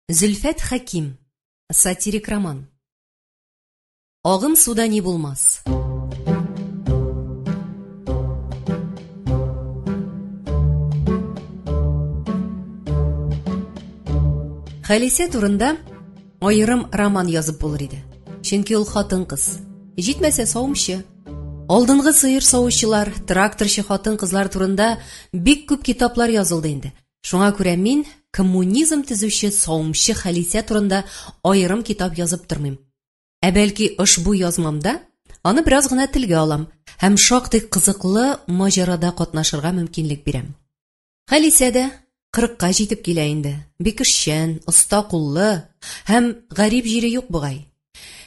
Зөлфәт Хәким. Сатирик роман. Агым суда ни булмас. Халисә турында аерым роман язып булыр иде. Чөнки ул хатын-кыз. Җитмәсә савымчы. Алдынгы сыер савучылар, тракторчы хатын-кызлар турында бик күп китаплар язылды инде. Шуңа күрә мин коммунизм төзүче савымчы Халисә турында аерым китап язып тормыйм. Ә бәлки ошбу язмамда аны бераз гына телгә алам һәм шактый кызыклы маҗарада катнашырга мөмкинлек бирәм. Халисә дә кырыкка җитеп килә инде. Бик эшчән, оста куллы һәм гарип җире юк бугай.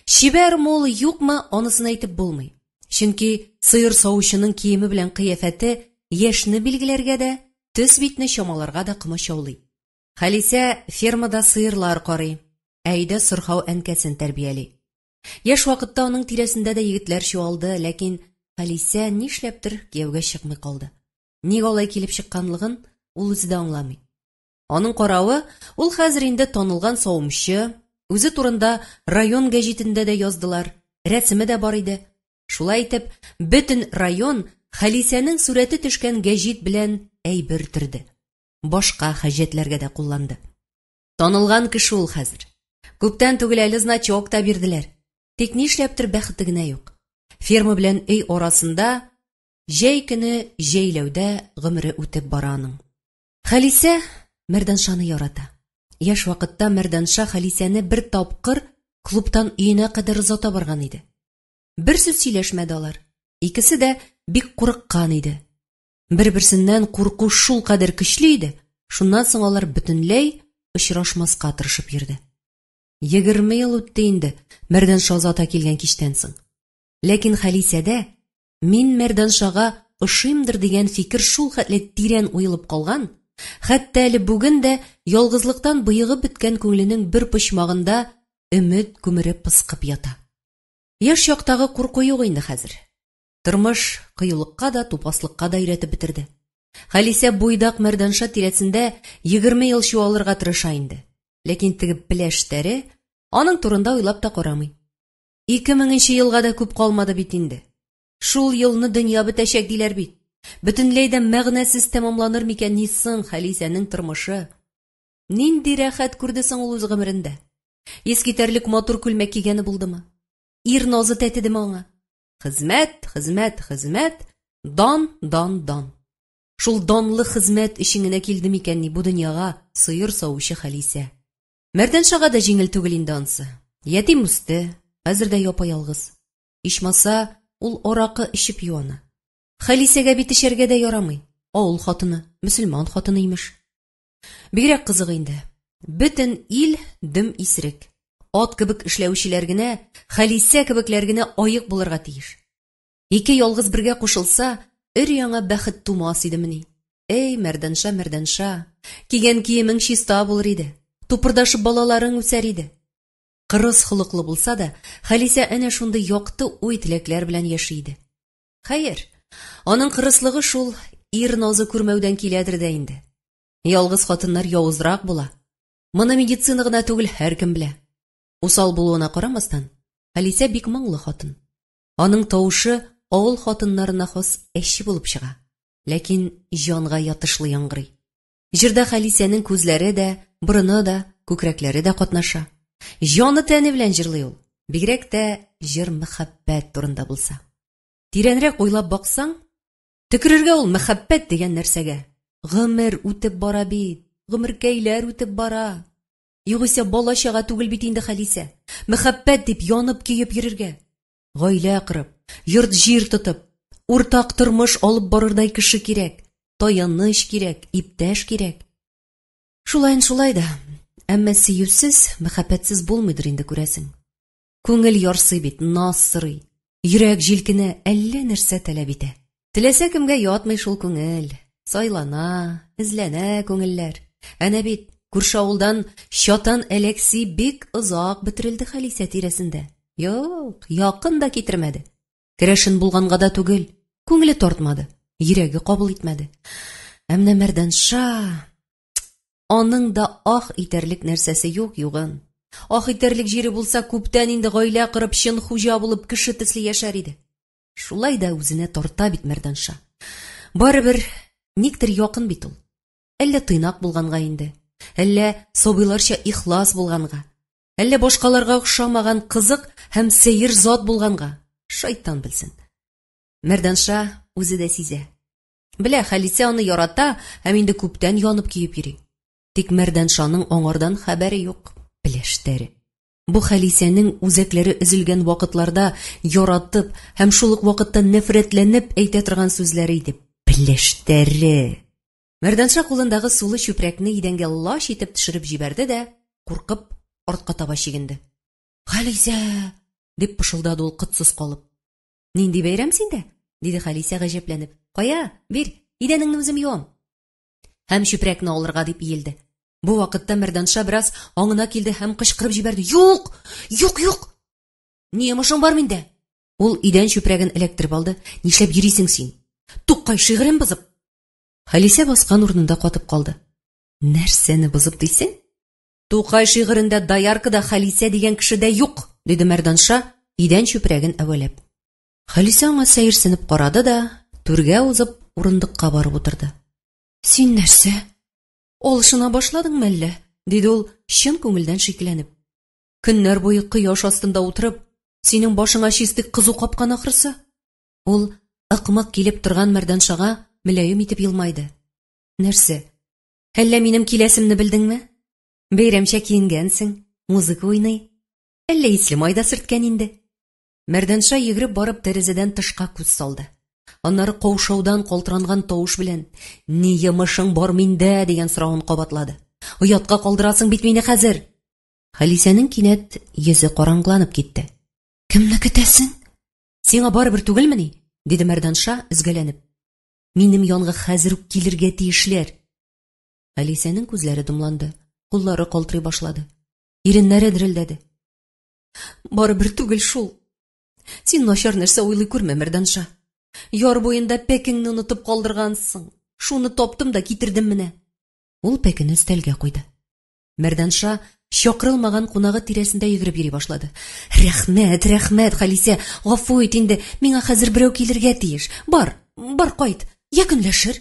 Чибәр мул юкмы, анысын әйтеп булмый. Чөнки сыер савучының киеме белән кыяфәте яшьне билгеләргә дә, төс-битне чамаларга да комачаулый. Халисә фермада сыерлар карый, ә өйдә сырхау әнкәсен тәрбияли. Яшь вакытта аның тирәсендә дә егетләр чуалды, ләкин Халисә нишләптер кияүгә чыкмый калды. Ник алай килеп чыкканлыгын ул үзе дә аңламый. Аның каравы, ул хәзер инде танылган савымчы, үзе турында район гәҗитендә дә яздылар, рәсеме дә бар иде. Шулай итеп, бөтен район Халисәнең сурәте төшкән гәҗит белән әйбер төрде. Башка хаҗәтләргә дә кулланды. Танылган кеше ул хәзер. Күптән түгел әле значок та бирделәр. Тик нишләптер бәхете генә юк. Ферма белән өй арасында җәй көне җәйләүдә гомере үтеп бара аның. Халисә Мәрданшаны ярата. Яшь вакытта Мәрданша Халисәне бер тапкыр клубтан өенә кадәр озата барган иде. Бер сүз сөйләшмәде алар. Икесе дә бик курыккан иде. Бер-берсеннән курку шул кадәр көчле иде, шуннан соң алар бөтенләй очрашмаска тырышып йөрде. 20 ел үтте инде Мәрданша озата килгән кичтән соң. Ләкин Халисәдә мин Мәрданшага ошыймдыр дигән фикер шул хәтле тирән уелып калган, хәтта әле бүген дә ялгызлыктан боегып беткән күңеленең бер почмагында өмет күмере пыскып ята. Яшь чактагы курку юк инде хәзер. Тормыш кыюлыкка да, тупаслыкка да өйрәтеп бетерде. Халисә буйдак Мәрданша тирәсендә 20 ел чуалырга тырыша инде. Ләкин теге пеләш тәре аның турында уйлап та карамый. 2000 елга да күп калмады бит инде. Шул елны дөнья бетәчәк диләр бит. Бөтенләй дә мәгънәсез тәмамланыр микән ни соң Халисәнең тормышы? Нинди рәхәт күрде соң ул үз гомерендә? Искитәрлек матур күлмәк кигәне булдымы? Ир назы тәтедеме аңа? Хезмәт, хезмәт, хезмәт, дан, дан, дан. Шул данлы хезмәт өчен генә килде микәнни бу дөньяга сыер савучы Халисә? Мәрдәншага да җиңел түгел инде ансы. Ятим үсте, хәзер дә япа-ялгыз. Ичмаса, ул аракы эчеп юана. Халисәгә бит эчәргә дә ярамый. Авыл хатыны, мөселман хатыны имеш. Бигрәк кызык инде. Бөтен ил дөм исерек. Ат кебек эшләүчеләр генә, Халисә кебекләр генә аек булырга тиеш. Ике ялгыз бергә кушылса, өр-яңа бәхет тумас идемени? Эй, Мәрданша, Мәрданша, кигән киемең чиста булыр иде. Тупырдашып балаларың үсәр иде. Кырыс холыклы булса да, Халисә әнә шундый якты уй-теләкләр белән яши иде. Хәер, аның кырыслыгы шул ир назы күрмәүдән киләдер дә инде. Ялгыз хатыннар явызрак була. Моны медицина гына түгел, һәркем белә. Усал булуына карамастан, Халисә бик моңлы хатын. Аның тавышы авыл хатыннарына хас әче булып чыга, ләкин җанга ятышлы яңгырый. Җырда Халисәнең күзләре дә, борыны да, күкрәкләре дә катнаша. Җаны-тәне белән җырлый ул. Бигрәк тә җыр мәхәббәт турында булса. Тирәнрәк уйлап баксаң, төкерергә ул мәхәббәт дигән нәрсәгә. Гомер үтеп бара бит, гомеркәйләр үтеп бара. Югыйсә бала-чага түгел бит инде Халисә. Мәхәббәт дип янып-көеп йөрергә. Гаилә корып, йорт-җир тотып, уртак тормыш алып барырдай кеше кирәк, таяныч кирәк, иптәш кирәк. Шулаен шулай да, әмма сөюсез, мәхәббәтсез булмыйдыр инде күрәсең. Күңел ярсый бит, наз сорый, йөрәк җилкенә, әллә нәрсә таләп итә. Теләсә кемгә ятмый шул күңел. Сайлана, эзләнә күңелләр. Әнә бит, күрше авылдан Чатан Әләкси бик озак бөтерелде Халисә тирәсендә. Юк, якын да китермәде. Керәшен булганга да түгел, күңеле тартмады, йөрәге кабул итмәде. Ә менә Мәрданша... Аның да ах итәрлек нәрсәсе юк югын. Ах итәрлек җире булса, күптән инде гаилә корып, чын хуҗа булып, кеше төсле яшәр иде. Шулай да үзенә тарта бит Мәрданша. Барыбер никтер якын бит ул. Әллә тыйнак булганга инде, әллә сабыйларча ихлас булганга, әллә башкаларга охшамаган кызык һәм сәер зат булганга, шайтан белсен. Мәрданша үзе дә сизә. Белә, Халисә аны ярата һәм инде күптән янып көеп йөри. Тик Мәрданшаның аңардан хәбәре юк, пеләштәре. Бу Халисәнең үзәкләре өзелгән вакытларда яратып һәм шул ук вакытта нәфрәтләнеп әйтә торган сүзләре иде. Пеләштәре. Мәрданша кулындагы сулы чүпрәкне идәнгә лач итеп төшереп җибәрде дә, куркып, артка таба чигенде. Халисә! дип пышылдады ул котсыз калып. Нинди бәйрәм синдә? диде Халисә гаҗәпләнеп. Кая, бир, идәнеңне үзем юам. Һәм чүпрәкне алырга дип иелде. Бу вакытта Мәрданша бераз аңына килде һәм кычкырып җибәрде. Юк! Юк, юк! Ни йомышың бар миндә? Ул идән чүпрәген эләктереп алды. Нишләп йөрисең син? Тукай шигырен бозып. Халисә баскан урынында катып калды. Нәрсәне бозып дисең? Тукай шигырендә дояркада Халисә дигән кеше дә юк, диде Мәрданша, идән чүпрәген әвәләп. Халисә аңа сәерсенеп карады да, түргә узып, урындыкка барып утырды. Син нәрсә? Алышына башладыңмы әллә? диде ул, чын күңелдән шикләнеп. Көннәр буе кояш астында утырып, синең башыңа чистый кызу капкан ахрысы. Ул ыкмык килеп торган Мәрданшага мөлаем итеп елмайды. Нәрсә? Әллә минем киләсемне белдеңме? Бәйрәмчә киенгәнсең, музыка уйный. Әллә исле май да сөрткән инде. Мәрдәнша йөгереп барып тәрәзәдән тышка күз салды. Аннары каушаудан калтыранган тавыш белән «Ни йомышың бар миндә?» дигән соравын кабатлады. «Оятка калдырасың бит мине хәзер!» Халисәнең кинәт йөзе караңгыланып китте. «Кемне көтәсең? Сиңа барыбер түгелмени?» диде Мәрданша, өзгәләнеп. «Минем янга хәзер үк килергә тиешләр!» Халисәнең күзләре дымланды, куллары калтырый башлады. Иреннәре дерелдәде. Барыбер түгел шул. Син начар нәрсә уйлый күрмә, Мәрданша. Яр буенда пәкеңне онытып калдыргансың. Шуны таптым да китердем менә. Ул пәкене өстәлгә куйды. Мәрданша чакырылмаган кунагы тирәсендә йөгереп йөри башлады. Рәхмәт, рәхмәт, Халисә, гафу ит инде, миңа хәзер берәү килергә тиеш. Бар, бар кайт, я көнләшер.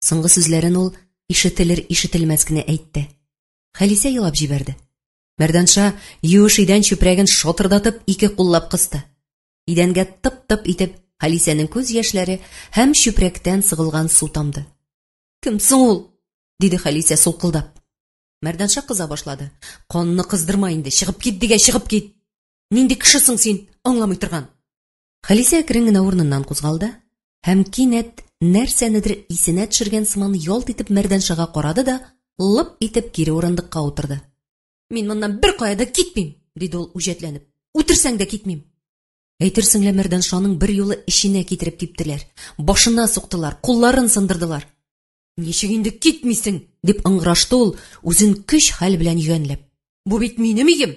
Соңгы сүзләрен ул ишетелер-ишетелмәс кенә әйтте. Халисә елап җибәрде. Мәрданша юеш идән чүпрәген шатырдатып ике куллап кысты. Идәнгә тып-тып итеп Халисәнең күз яшьләре һәм чүпрәктән сыгылган су тамды. Кем соң ул? диде Халисә сулкылдап. Мәрданша кыза башлады. Канны кыздырма инде, чыгып кит дигәч, чыгып кит. Нинди кеше соң син, аңламый торган. Халисә әкрен генә урыныннан кузгалды һәм кинәт нәрсәнедер исенә төшергән сыман ялт итеп Мәрдәншага карады да лып итеп кире урындыкка утырды. Мин моннан бер кая да китмим, диде ул үҗәтләнеп. Үтерсәң дә китмим. Әйтерсең лә Мәрдәншаның бер юлы эченә китереп типтеләр, башына суктылар, кулларын сындырдылар. Ничек инде китмисең? дип ыңгырашты ул, үзен көч-хәл белән йөгәнләп. Бу бит минем өем.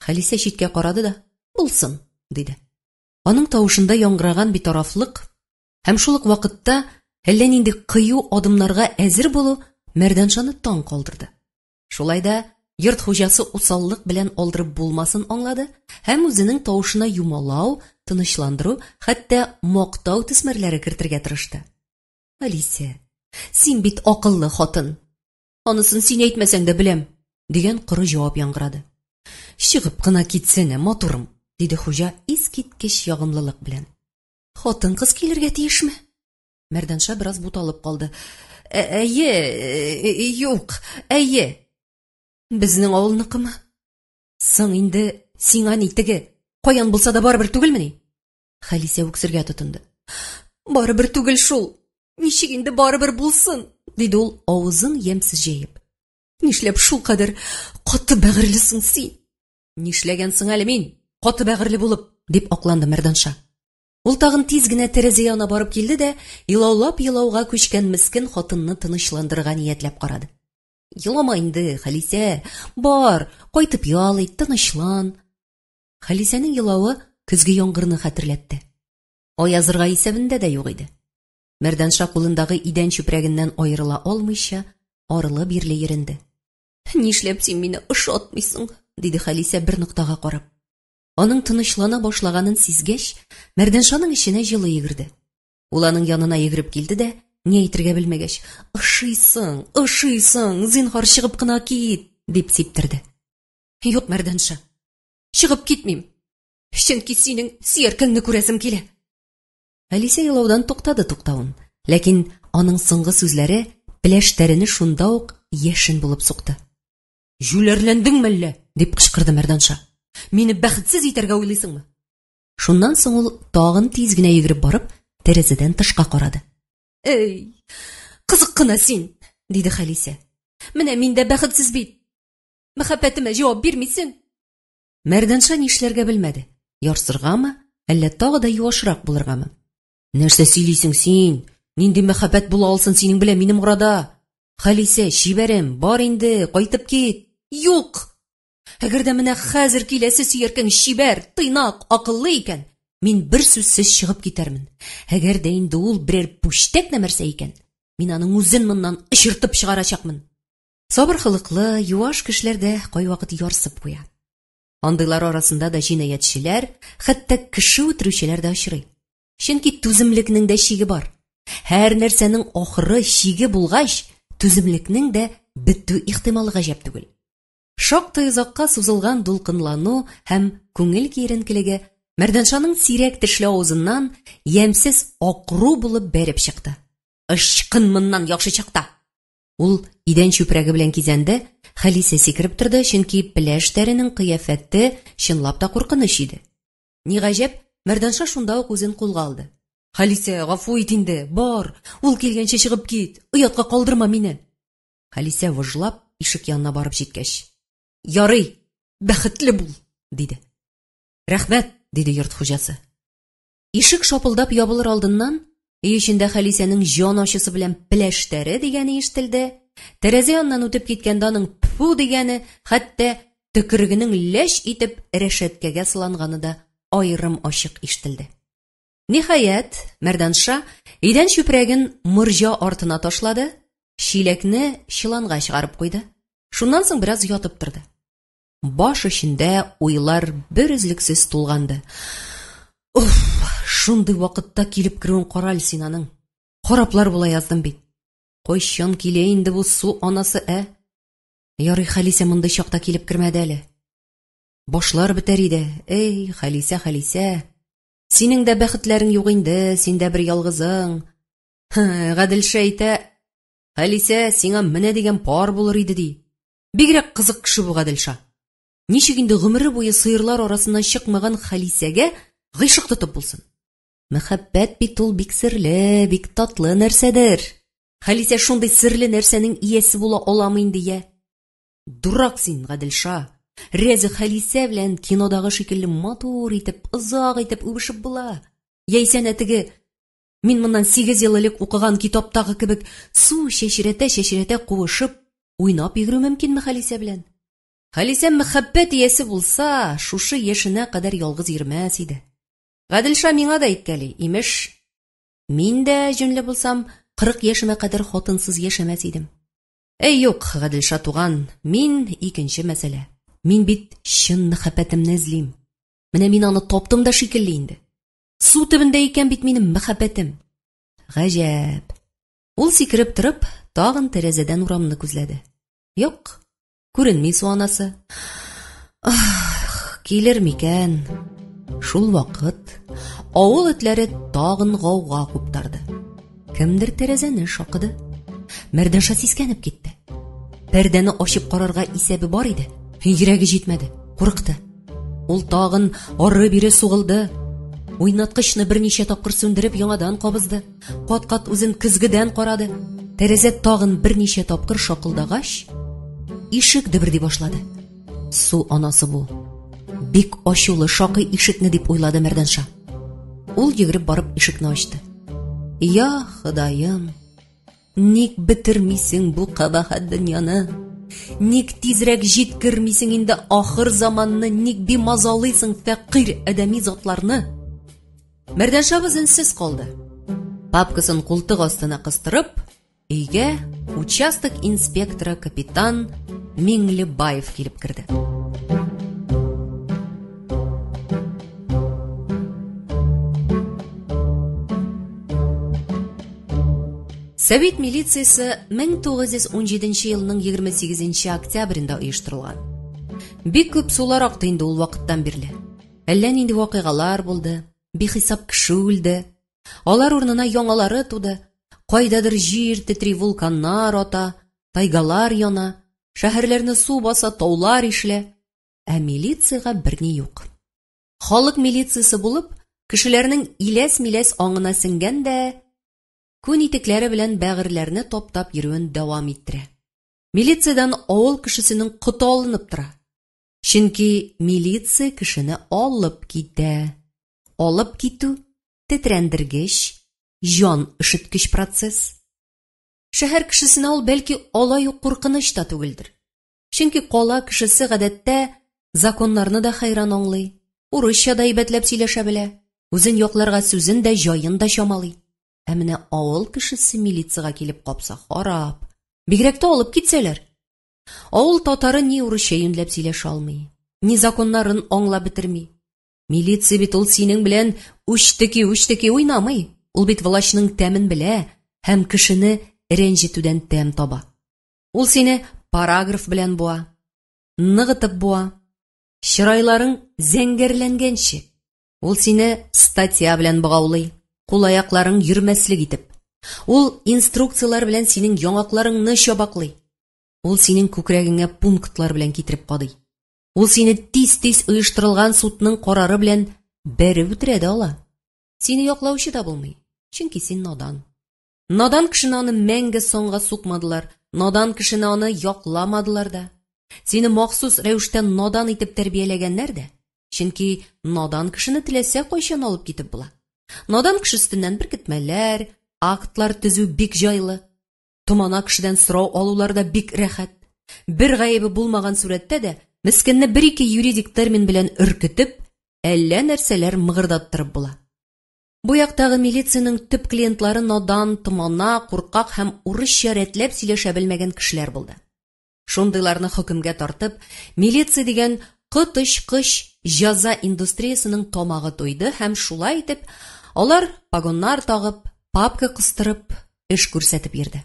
Халисә читкә карады да, булсын, диде. Аның тавышында яңгыраган битарафлык һәм шул ук вакытта әллә нинди кыю адымнарга әзер булу Мәрданшаны таң калдырды. Шулай да йорт хуҗасы усаллык белән алдырып булмасын аңлады һәм үзенең тавышына юмалау, тынычландыру, хәтта мактау төсмерләре кертергә тырышты. Алисә, син бит акыллы хатын. Анысын син әйтмәсәң дә беләм, дигән коры җавап яңгырады. Чыгып кына китсәнә, матурым, диде хуҗа искиткеч ягымлылык белән. Хатын-кыз килергә тиешме? Мәрданша бераз буталып калды. Ә, әйе, э, юк, әйе. Безнең авылныкымы? Соң инде сиңа ни теге? Каян булса да барыбер түгелмени? Халисә үксергә тотынды. Барыбер түгел шул. Ничек инде барыбер булсын? диде ул авызын ямьсез җәеп. Нишләп шул кадәр каты бәгырьлесең син? Нишләгәнсең әле мин, каты бәгырьле булып, дип акланды Мәрданша. Ул тагын тиз генә тәрәзә янына барып килде дә, елаулап елауга күчкән мескен хатынны тынычландырырга ниятләп карады. Елама инде, Халисә, бар, кайтып ял ит, тынычлан. Халисәнең елавы көзге яңгырны хәтерләтте. Аязырга исәбендә дә юк иде. Мәрданша кулындагы идән чүпрәгеннән аерыла алмыйча, арлы-бирле йөренде. Нишләп син мине ошатмыйсың? диде Халисә бер ноктага карап. Аның тынычлана башлаганын сизгәч, Мәрдәншаның эченә җылы йөгерде. Ул аның янына йөгереп килде дә, ни әйтергә белмәгәч, «Ошыйсың, ошыйсың, зинһар чыгып кына кит!» дип сиптерде. Юк, Мәрдәнша, чыгып китмим. Чөнки синең сөяркәңне күрәсем килә. Алисә елаудан туктады туктавын, ләкин аның соңгы сүзләре пеләш тәрене шунда ук яшен булып сукты. Җүләрләндеңме әллә? дип кычкырды Мәрданша. Мине бәхетсез итәргә уйлыйсыңмы? Шуннан соң ул тагын тиз генә йөгереп барып, тәрәзәдән тышка карады. Эй, кызык кына син, диде Халисә. Менә мин дә бәхетсез бит. Мәхәббәтемә җавап бирмисең. Мәрданша нишләргә белмәде. Ярсыргамы, әллә тагы да юашрак булыргамы? Нәрсә сөйлисең син? Нинди мәхәббәт була алсын синең белән минем арада? Халисә, чибәрем, бар инде, кайтып кит. Юк! Әгәр дә менә хәзер киләсе сөяркәң чибәр, тыйнак, акыллы икән, мин бер сүзсез чыгып китәрмен. Әгәр дә инде ул берәр пүчтәк нәмәрсә икән, мин аның үзен моннан очыртып чыгарачакмын. Сабыр холыклы, юаш кешеләр дә кайвакыт ярсып куя. Андыйлар арасында да җинаятьчеләр, хәтта кеше үтерүчеләр дә очрый. Чөнки түземлекнең дә чиге бар. Һәр нәрсәнең ахыры, чиге булгач, түземлекнең дә бетү ихтималы гаҗәп түгел. Шактый озакка сузылган дулкынлану һәм күңел киеренкелеге Мәрдәншаның сирәк тешле авызыннан ямьсез акру булып бәреп чыкты. Ычкын моннан яхшы чакта! Ул идән чүпрәге белән кизәнде, Халисә сикереп торды, чөнки пеләш тәренең кыяфәте чынлап та куркыныч иде. Ни гаҗәп, Мәрданша шунда ук үзен кулга алды. Халисә, гафу ит инде, бар, ул килгәнче чыгып кит, оятка калдырма мине. Халисә выжлап ишек янына барып җиткәч, Ярый, бәхетле бул, диде. Рәхмәт, диде йорт хуҗасы. Ишек шапылдап ябылыр алдыннан өй эчендә Халисәнең җан ачысы белән пеләштәре дигәне ишетелде. Тәрәзә яныннан үтеп киткәндә аның пфу дигәне, хәтта төкерегенең ләч итеп рәшәткәгә сыланганы да аерым ачык ишетелде. Ниһаять, Мәрданша идән чүпрәген морҗа артына ташлады, чиләкне чоланга чыгарып куйды. Шуннан соң бераз ятып торды. Баш эчендә уйлар бер өзлексез тулганды. Уф, шундый вакытта килеп керүен кара әле син аның. Хараплар була яздым бит. Кайчан килә инде бу су анасы, ә? Ярый, Халисә мондый чакта килеп кермәде әле. Башлар бетәр иде. Эй, Халисә, Халисә. Синең дә бәхетләрең юк инде, син дә бер ялгызың. Гаделша әйтә, Халисә, сиңа менә дигән пар булыр иде, ди. Бигрәк кызык кеше бу Гаделша. Ничек инде гомере буе сыерлар арасыннан чыкмаган Халисәгә гыйшык тотып булсын? Мәхәббәт бит ул бик серле, бик татлы нәрсәдер. Халисә шундый серле нәрсәнең иясе була аламы инде, я? Дурак син, Гаделша. Рәзе Халисә белән кинодагы шикелле матур итеп, озак итеп үбешеп була. Яисә әнә теге мин моннан 8 ел элек укыган китаптагы кебек су чәчрәтә-чәчрәтә куышып, уйнап йөгерү мөмкинме Халисә белән? Халисә мәхәббәт иясе булса, шушы яшенә кадәр ялгыз йөрмәс иде. Гаделша миңа да әйткәли, имеш, мин дә җүнле булсам, 40 яшемә кадәр хатынсыз яшәмәс идем. Әй, юк, Гаделша туган, мин икенче мәсьәлә. Мин бит чын мәхәббәтемне эзлим. Менә мин аны таптым да шикелле инде. Су төбендә икән бит минем мәхәббәтем. Гаҗәп. Ул сикереп торып, тагын тәрәзәдән урамны күзләде. Юк, күренми су анасы. Ах, килер микән? Шул вакыт авыл этләре тагын гауга куптарды. Кемдер тәрәзәне шакыды. Мәрдәнша сискәнеп китте. Пәрдәне ачып карарга исәбе бар иде. Йөрәге җитмәде, курыкты. Ул тагын ары-бире сугылды. Уйнаткычны берничә тапкыр сүндереп яңадан кабызды. Кат-кат үзен көзгедән карады. Тәрәзә тагын берничә тапкыр шакылдагач, ишек дөберди башлады. Су анасы бу. Бик ачулы шакый ишекне дип уйлады Мәрдәнша. Ул йөгереп барып ишекне ачты. Я Ходаем, ник бетермисең бу кабахәт дөньяны? Ник тизрәк җиткермисең инде ахыр заманны, ник бимазалыйсың фәкыйрь адәми затларны? Мәрдәншабыз өнсез калды. Папкасын култык астына кыстырып, Өйгә участок инспекторы капитан Миңлебаев килеп керде. Совет милициясе 1917 елның 28 октябрендә оештырылган. Бик күп сулар акты инде ул вакыттан бирле. Әллә нинди вакыйгалар булды, бихисап кеше үлде. Алар урынына яңалары туды. Кайдадыр җир тетри, вулканнар ата, тайгалар яна, шәһәрләрне су баса, таулар ишелә. Ә милициягә берни юк. Халык милициясе булып, кешеләрнең иләс-миләс аңына сеңгән дә, күн итекләре белән бәгырьләрне таптап йөрүен дәвам иттерә. Милициядән авыл кешесенең коты алынып тора. Чөнки милиция кешене алып китә. Алып китү тетрәндергеч, җан өшеткеч процесс. Шәһәр кешесенә ул бәлки алай ук куркыныч та түгелдер. Чөнки кала кешесе гадәттә законнарны да хәйран аңлый, урысча да әйбәтләп сөйләшә белә, үзен якларга сүзен дә, җаен да чамалый. Ә менә авыл кешесе милициягә килеп капса, харап. Бигрәк тә алып китсәләр. Авыл татары ни урысча юньләп сөйләшә алмый, ни законнарын аңлап бетерми. Милиция бит ул синең белән үчтеки-үчтеки уйнамый. Ул бит влачның тәмен белә һәм кешене рәнҗетүдән тәм таба. Ул сине параграф белән буа, ныгытып буа. Чырайларың зәңгәрләнгәнче. Ул сине статья белән богаулый, кул-аякларың йөрмәслек итеп. Ул инструкцияләр белән синең яңакларыңны чабаклый. Ул синең күкрәгеңә пунктлар белән китереп кадый. Ул сине тиз-тиз оештырылган судның карары белән бәреп үтерә дә ала. Сине яклаучы да булмый, чөнки син надан. Надан кешене аны мәңге санга сукмадылар, надан кешене аны якламадылар да. Сине махсус рәвештә надан итеп тәрбияләгәннәр дә, чөнки надан кешене теләсә кайчан алып китеп була. Надан кеше өстеннән беркетмәләр, актлар төзү бик җайлы. Томана кешедән сорау алулар да бик рәхәт. Бер гаебе булмаган сурәттә дә мескенне бер-ике юридик термин белән өркетеп, әллә нәрсәләр мыгырдаттырып була. Бу яктагы милициянең төп клиентлары надан, томана, куркак һәм урысча рәтләп сөйләшә белмәгән кешеләр булды. Шундыйларны хөкемгә тартып, милиция дигән коточкыч җәза индустриясенең тамагы туйды һәм шулай итеп, алар погоннар тагып, папка кыстырып, эш күрсәтеп йөрде.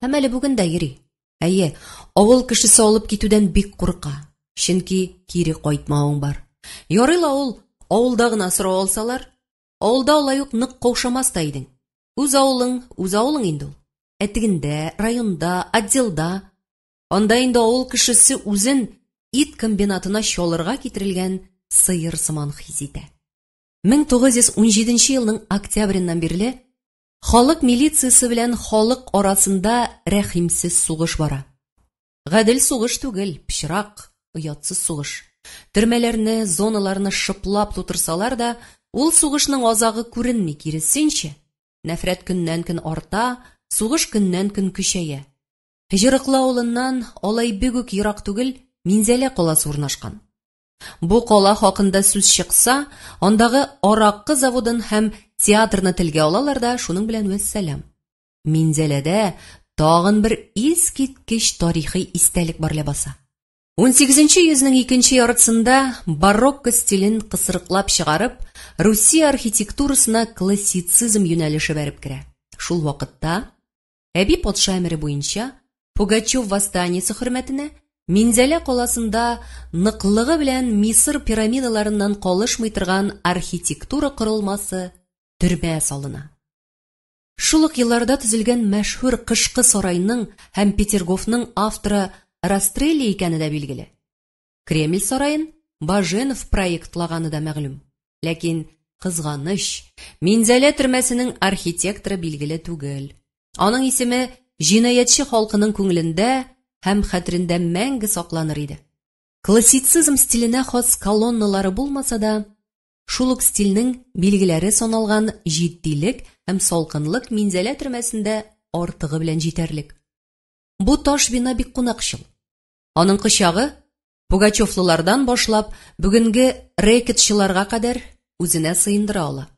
Һәм әле бүген дә йөри. Әйе, авыл кешесе алып китүдән бик курка, чөнки кире кайтмавың бар. Ярый ла ул авылда гына сорау алсалар, авылда алай ук нык каушамас та идең. Үз авылың, үз авылың инде ул. Ә тегендә, районда, отделда, анда инде авыл кешесе үзен ит комбинатына чалырга китерелгән сыер сыман хис итә. 1917 елның октябреннән бирле халык милициясе белән халык арасында рәхимсез сугыш бара. Гадел сугыш түгел, пычрак, оятсыз сугыш. Төрмәләрне, зоналарны шыплап тутырсалар да, ул сугышның азагы күренми, киресенчә, нәфрәт көннән-көн арта, сугыш көннән-көн көчәя. Җырыклы авылыннан алай бик үк ерак түгел Минзәлә каласы урнашкан. Бу кала хакында сүз чыкса, андагы аракы заводын һәм театрны телгә алалар да, шуның белән вәссәлам. Минзәләдә тагын бер искиткеч тарихи истәлек бар ләбаса. 18 йөзнең икенче яртысында барокко стилен кысрыклап чыгарып, Русия архитектурасына классицизм юнәлеше бәреп керә. Шул вакытта Әби патша әмере буенча Пугачев восстаниесе хөрмәтенә Минзәлә каласында ныклыгы белән Мисыр пирамидаларыннан калышмый торган архитектура корылмасы төрмә салына. Шул ук елларда төзелгән мәшһүр Кышкы сарайның һәм Петергофның авторы Растрелли икәне дә билгеле. Кремль сараен Баженов проектлаганы да мәгълүм. Ләкин, кызганыч, Минзәлә төрмәсенең архитекторы билгеле түгел. Аның исеме җинаятьче халкының күңелендә һәм хәтерендә мәңге сакланыр иде. Классицизм стиленә хас колонналары булмаса да, Шул ук стильнең билгеләре саналган җитдилек һәм салкынлык Минзәлә төрмәсендә артыгы белән җитәрлек. Бу таш бина бик кунакчыл. Аның кочагы Пугачевлылардан башлап бүгенге рэкетчыларга кадәр үзенә сыендыра ала.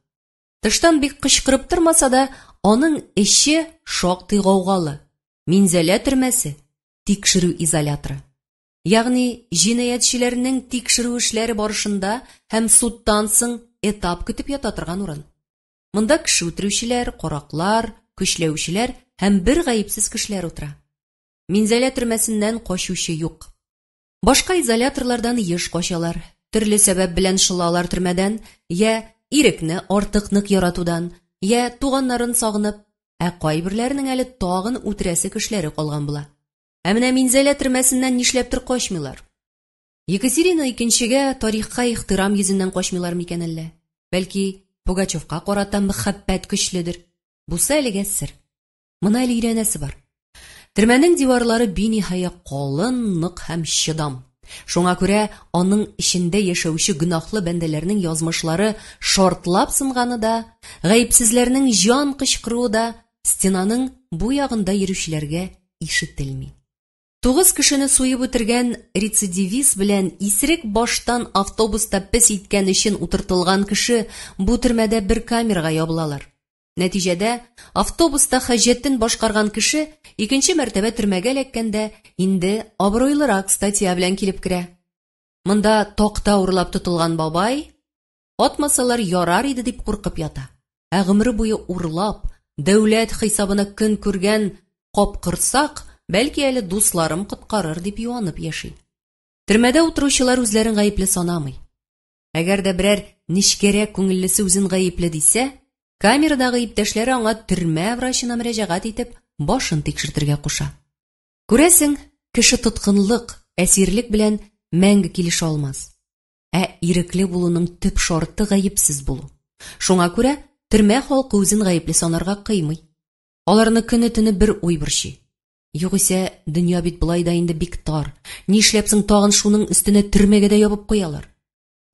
Тыштан бик кычкырып тормаса да, Аның эче шактый гаугалы. Минзәлә төрмәсе, тикшерү изоляторы. Ягъни җинаятьчеләрнең тикшерү эшләре барышында һәм судтан соң этап көтеп ята торган урын. Монда кеше үтерүчеләр, караклар, көчләүчеләр һәм бер гаепсез кешеләр утыра. Минзәлә төрмәсеннән качучы юк. Башка изоляторлардан еш качалар, төрле сәбәп белән шылалар төрмәдән, я ирекне артык нык яратудан, я туганнарын сагынып, ә кайберләренең әле тагын үтерәсе кешеләре калган була. Ә менә Минзәлә төрмәсеннән нишләптер качмыйлар. Екатерина икенчегә тарихка ихтирам йөзеннән качмыйлар микән әллә? Бәлки, Пугачевка карата мәхәббәт көчледер. Бусы әлегә сер. Моны әле өйрәнәсе бар. Төрмәнең диварлары биниһая калын, нык һәм чыдам. Шуңа күрә аның эчендә яшәүче гөнаһлы бәндәләрнең язмышлары шартлап сынганы да, гаепсезләрнең җан кычкыруы да стенаның бу ягында йөрүчеләргә ишетелми. Тугыз кешене суеп үтергән рецидивист белән исерек баштан автобуста пес иткән өчен утыртылган кеше бу төрмәдә бер камерага ябылалар. Нәтиҗәдә, автобуста хаҗәтен башкарган кеше икенче мәртәбә төрмәгә эләккәндә инде абруйлырак статья белән килеп керә. Монда такта урлап тотылган бабай атмасалар ярар иде дип куркып ята. Ә гомере буе урлап, дәүләт хисабына көн күргән капкорсак, бәлки әле дусларым коткарыр дип юанып яши. Төрмәдә утыручылар үзләрен гаепле санамый. Әгәр дә берәр нечкәрәк күңеллесе үзен гаепле дисә, камерадагы иптәшләре аңа төрмә врачына мөрәҗәгать итеп, башын тикшертергә куша. Күрәсең, кеше тоткынлык, әсирлек белән мәңге килешә алмас. Ә ирекле булуның төп шарты гаепсез булу. Шуңа күрә төрмә халкы үзен гаепле санарга кыймый. Аларны көне-төне бер уй борчый. Югыйсә, дөнья бит болай да инде бик тар. Нишләп соң тагын шуның өстенә төрмәгә дә ябып куялар?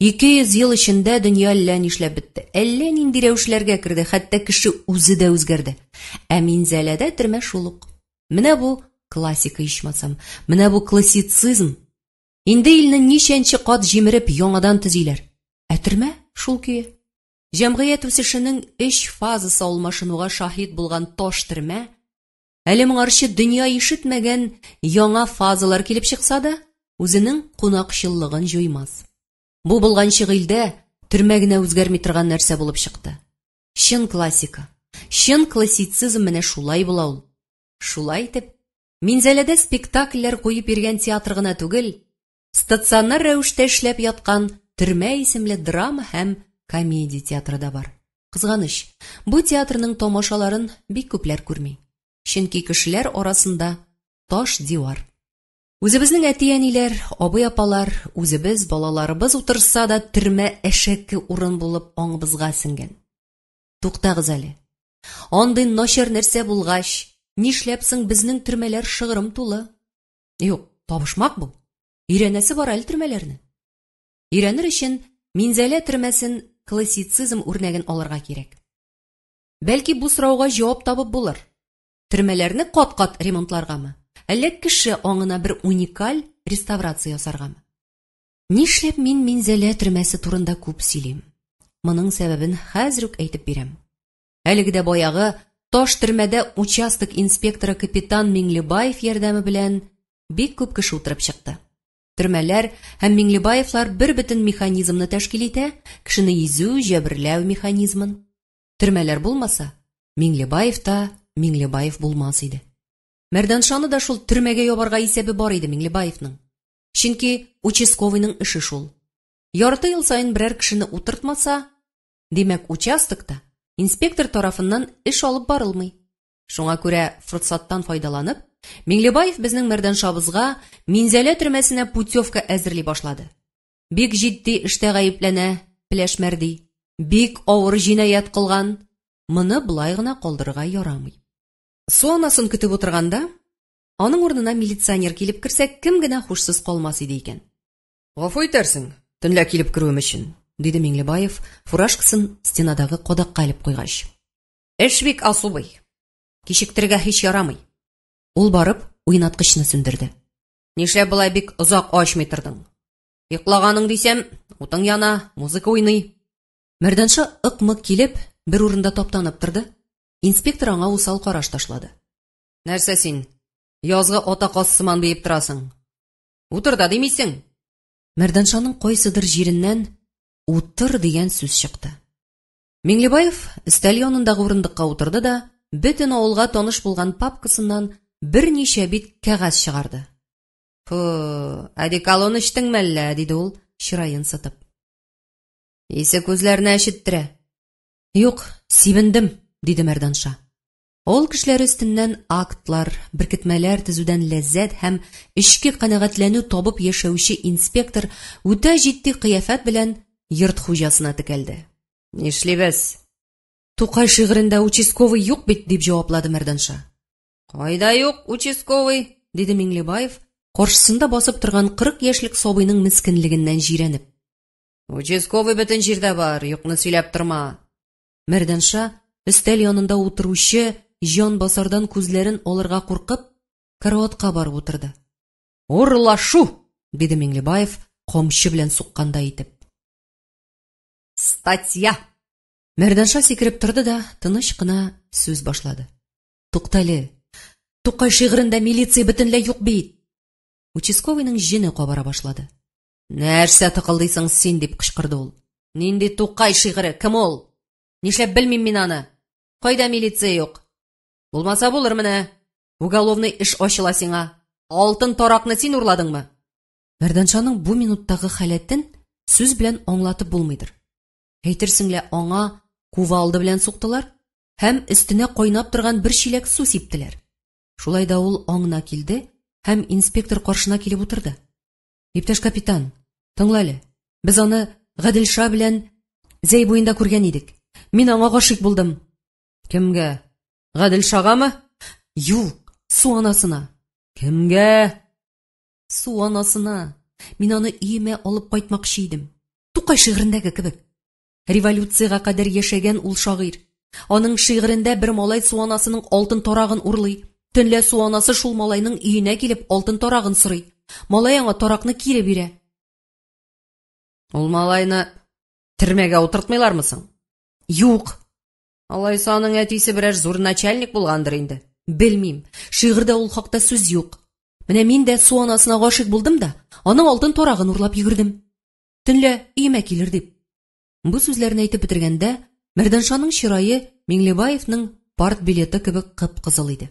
200 ел эчендә дөнья әллә нишләп бетте. Әллә нинди рәвешләргә керде, хәтта кеше үзе дә үзгәрде. Ә Минзәләдә төрмә шул ук. Менә бу классика ичмасам, менә бу классицизм. Инде илне ничәнче кат җимереп яңадан төзиләр. Ә төрмә шул көе. Җәмгыять үсешенең өч фазасы алмашынуга шаһит булган таш төрмә әле моңарчы дөнья ишетмәгән яңа фазалар килеп чыкса да, үзенең кунакчыллыгын җуймас. Бу булганчык илдә төрмә генә үзгәрми торган нәрсә булып чыкты. Чын классика, чын классицизм менә шулай була ул. Шулай итеп, Минзәләдә спектакльләр куеп йөргән театр гына түгел, стационар рәвештә эшләп яткан Төрмә исемле драма һәм комедия театры да бар. Кызганыч, бу театрның тамашаларын бик күпләр күрми. Чөнки кешеләр арасында таш дивар. Үзебезнең әти-әниләр, абый-апалар, үзебез, балаларыбыз утырса да төрмә әшәке урын булып аңыбызга сеңгән. Туктагыз әле. Андый начар нәрсә булгач, нишләп соң безнең төрмәләр шыгрым тулы? Юк, табышмак бу. Өйрәнәсе бар әле төрмәләрне. Өйрәнер өчен Минзәлә төрмәсен классицизм үрнәген алырга кирәк. Бәлки бу сорауга җавап табып булыр. Төрмәләрне кат-кат ремонтларгамы, әллә кеше аңына бер уникаль реставрация ясаргамы? Нишләп мин Минзәлә төрмәсе турында күп сөйлим? Моның сәбәбен хәзер үк әйтеп бирәм. Әлеге дә баягы таш төрмәдә участок инспекторы капитан Миңлебаев ярдәме белән бик күп кеше утырып чыкты. Төрмәләр һәм Миңлебаевлар бер бөтен механизмны тәшкил итә, кешене изү, җәберләү механизмын. Төрмәләр булмаса, Миңлебаев та Миңлебаев булмас иде. Мәрданшаны да шул төрмәгә ябарга исәбе бар иде Миңлебаевның. Чөнки участковыйның эше шул. Ярты ел саен берәр кешене утыртмаса, димәк, участокта инспектор тарафыннан эш алып барылмый. Шуңа күрә форсаттан файдаланып, Миңлебаев безнең Мәрданшабызга Минзәлә төрмәсенә путевка әзерли башлады. Бик җитди эштә гаепләнә Пеләш Мәрди. Бик авыр җинаять кылган. Моны болай гына калдырырга ярамый. Су анасын көтеп утырганда, аның урынына милиционер килеп керсә, кем генә һушсыз калмас иде икән. Гафу итәрсең, төнлә килеп керүем өчен, диде Миңлебаев, фуражкасын стенадагы кадакка элеп куйгач. Эш бик асубый. Кичектерергә һич ярамый. Ул барып уйнаткычны сүндерде. Нишләп болай бик озак ачмый тордың? Йоклаганың дисәм, утың яна, музыка уйный. Мәрданша ык-мык килеп, бер урында таптанып торды. Инспектор аңа усал караш ташлады. Нәрсә син? Язгы ата каз сыман биеп торасың. Утыр да димисең. Мәрданшаның кайсыдыр җиреннән утыр дигән сүз чыкты. Миңлебаев өстәл янындагы урындыкка утырды да, бөтен авылга таныш булган папкасыннан берничә бит кәгазь чыгарды. Фу, одеколон эчтеңме әллә? диде ул, чыраен сытып. Исе күзләрне әчеттерә. Юк, сибендем, диде Мәрданша. Авыл кешеләре өстеннән актлар, беркетмәләр төзүдән ләззәт һәм эчке канәгатьләнү табып яшәүче инспектор үтә җитди кыяфәт белән йорт хуҗасына текәлде. Нишлибез? Тукай шигырендә участковый юк бит, дип җаваплады Мәрданша. Кайда юк участковый? диде Миңлебаев, каршысында басып торган 40 яшьлек сабыйның мескенлегеннән җирәнеп. Участковый бөтен җирдә бар, юкны сөйләп торма. Мәрданша, өстәл янында утыручы җан басардан күзләрен алырга куркып, караватка барып утырды. Урлашу! диде Миңлебаев, камчы белән суккандай итеп. Статья! Мәрданша сикереп торды да тыныч кына сүз башлады. Туктале. Тукай шигырендә милиция бөтенләй юк бит. Участковыйның җене кабара башлады. Нәрсә тыкылдыйсың син, дип кычкырды ул. Нинди Тукай шигыре? Кем ул? Нишләп белмим мин аны? Кайда милиция юк? Булмаса булыр менә. Уголовный эш ачыла сиңа. Алтын таракны син урладыңмы? Мәрданшаның бу минуттагы халәтен сүз белән аңлатып булмыйдыр. Әйтерсең лә аңа кувалда белән суктылар һәм өстенә кайнап торган бер чиләк су сиптеләр. Шулай да ул аңына килде һәм инспектор каршына килеп утырды. Иптәш капитан, тыңла әле. Без аны Гаделша белән Зәй буенда күргән идек. Мин аңа гашыйк булдым. Кемгә? Гаделшагамы? Юк, су анасына. Кемгә? Су анасына. Мин аны өемә алып кайтмакчы идем. Тукай шигырендәге кебек. Революциягә кадәр яшәгән ул шагыйрь. Аның шигырендә бер малай су анасының алтын тарагын урлый. Төнлә су анасы шул малайның өенә килеп алтын тарагын сорый. Малай аңа таракны кире бирә. Ул малайны төрмәгә утыртмыйлармы соң? Юк. Алайса аның әтисе берәр зур начальник булгандыр инде. Белмим. Шигырьдә ул хакта сүз юк. Менә мин дә су анасына гашыйк булдым да, аның алтын тарагын урлап йөгердем. Төнлә өемә килер дип. Бу сүзләрне әйтеп бетергәндә, Мәрданшаның чырае Миңлебаевның партбилеты кебек кып-кызыл иде.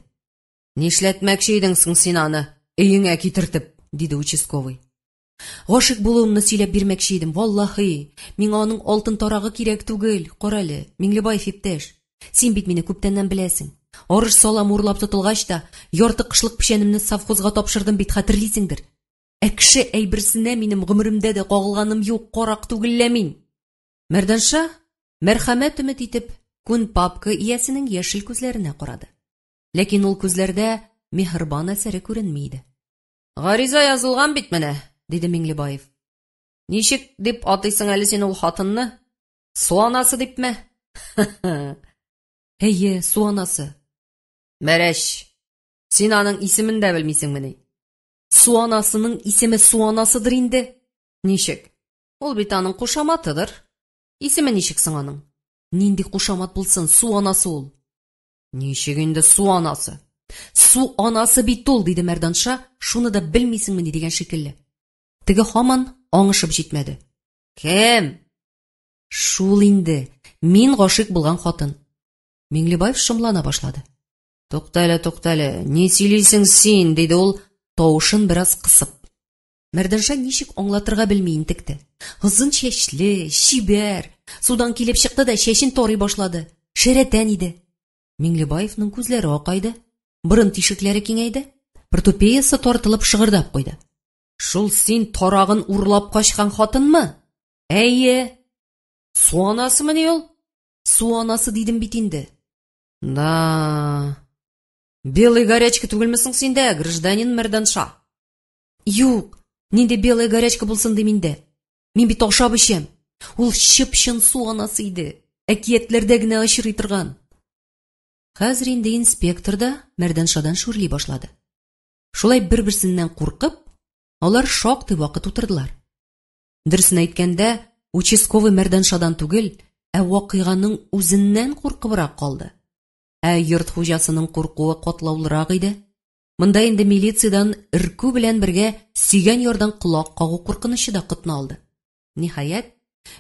Нишләтмәкче идең соң син аны, өеңә китертеп? диде участковый. Гашыйк булуымны сөйләп бирмәкче идем, валлаһи, миңа аның алтын тарагы кирәк түгел. Карале, Миңлебаев иптәш, син бит мине күптәннән беләсең. Арыш салам урлап тотылгач та, ярты кышлык печәнемне совхозга тапшырдым бит, хәтерлисеңдер. Ә кеше әйберсенә минем гомеремдә дә кагылганым юк, карак түгел лә мин. Мәрданша, мәрхәмәт өмет итеп, күн папка иясенең яшел күзләренә карады. Ләкин ул күзләрдә миһербан әсәре күренми иде. Гариза язылган бит менә, диде Миңлебаев. Ничек дип атыйсың әле син ул хатынны? Су анасы дипме? Әйе, су анасы. Бәрәч, син аның исемен дә белмисеңмени? Су анасының исеме су анасыдыр инде. Ничек? Ул бит аның кушаматыдыр. Исеме ничек соң аның? Нинди кушамат булсын, су анасы ул. Ничек инде су анасы? Су анасы бит ул, диде Мәрданша, шуны да белмисеңмени дигән шикелле. Теге һаман аңышып җитмәде. Кем? Шул инде, мин гашыйк булган хатын. Миңлебаев шомлана башлады. Туктале, туктале, ни сөйлисең син? диде ул, тавышын бераз кысып. Мәрданша ничек аңлатырга белми интекте. Озын чәчле, чибәр, судан килеп чыкты да чәчен тарый башлады. Шәрәтән иде. Миңлебаевның күзләре акайды, борын тишекләре киңәйде, портупеясы тартылып шыгырдап куйды. Шул син тарагын урлап качкан хатынмы? Әйе. Су анасымыни ул? Су анасы дидем бит инде. Да. Белый горячка түгелме соң синдә, гражданин Мәрданша? Юк, нинди белая горячка булсын ди миндә. Мин бит ашап эчәм. Ул чып-чын су анасы иде. Әкиятләрдә генә очрый торган. Хәзер инде инспектор да Мәрданшадан шүрли башлады. Шулай бер-берсеннән куркып, алар шактый вакыт утырдылар. Дөресен әйткәндә, участковый Мәрданшадан түгел, ә вакыйганың үзеннән куркыбрак калды. Ә йорт хуҗасының куркуы катлаулырак иде. Монда инде милициядән өркү белән бергә сөйгән ярдан колак кагу куркынычы да котны алды. Ниһаять,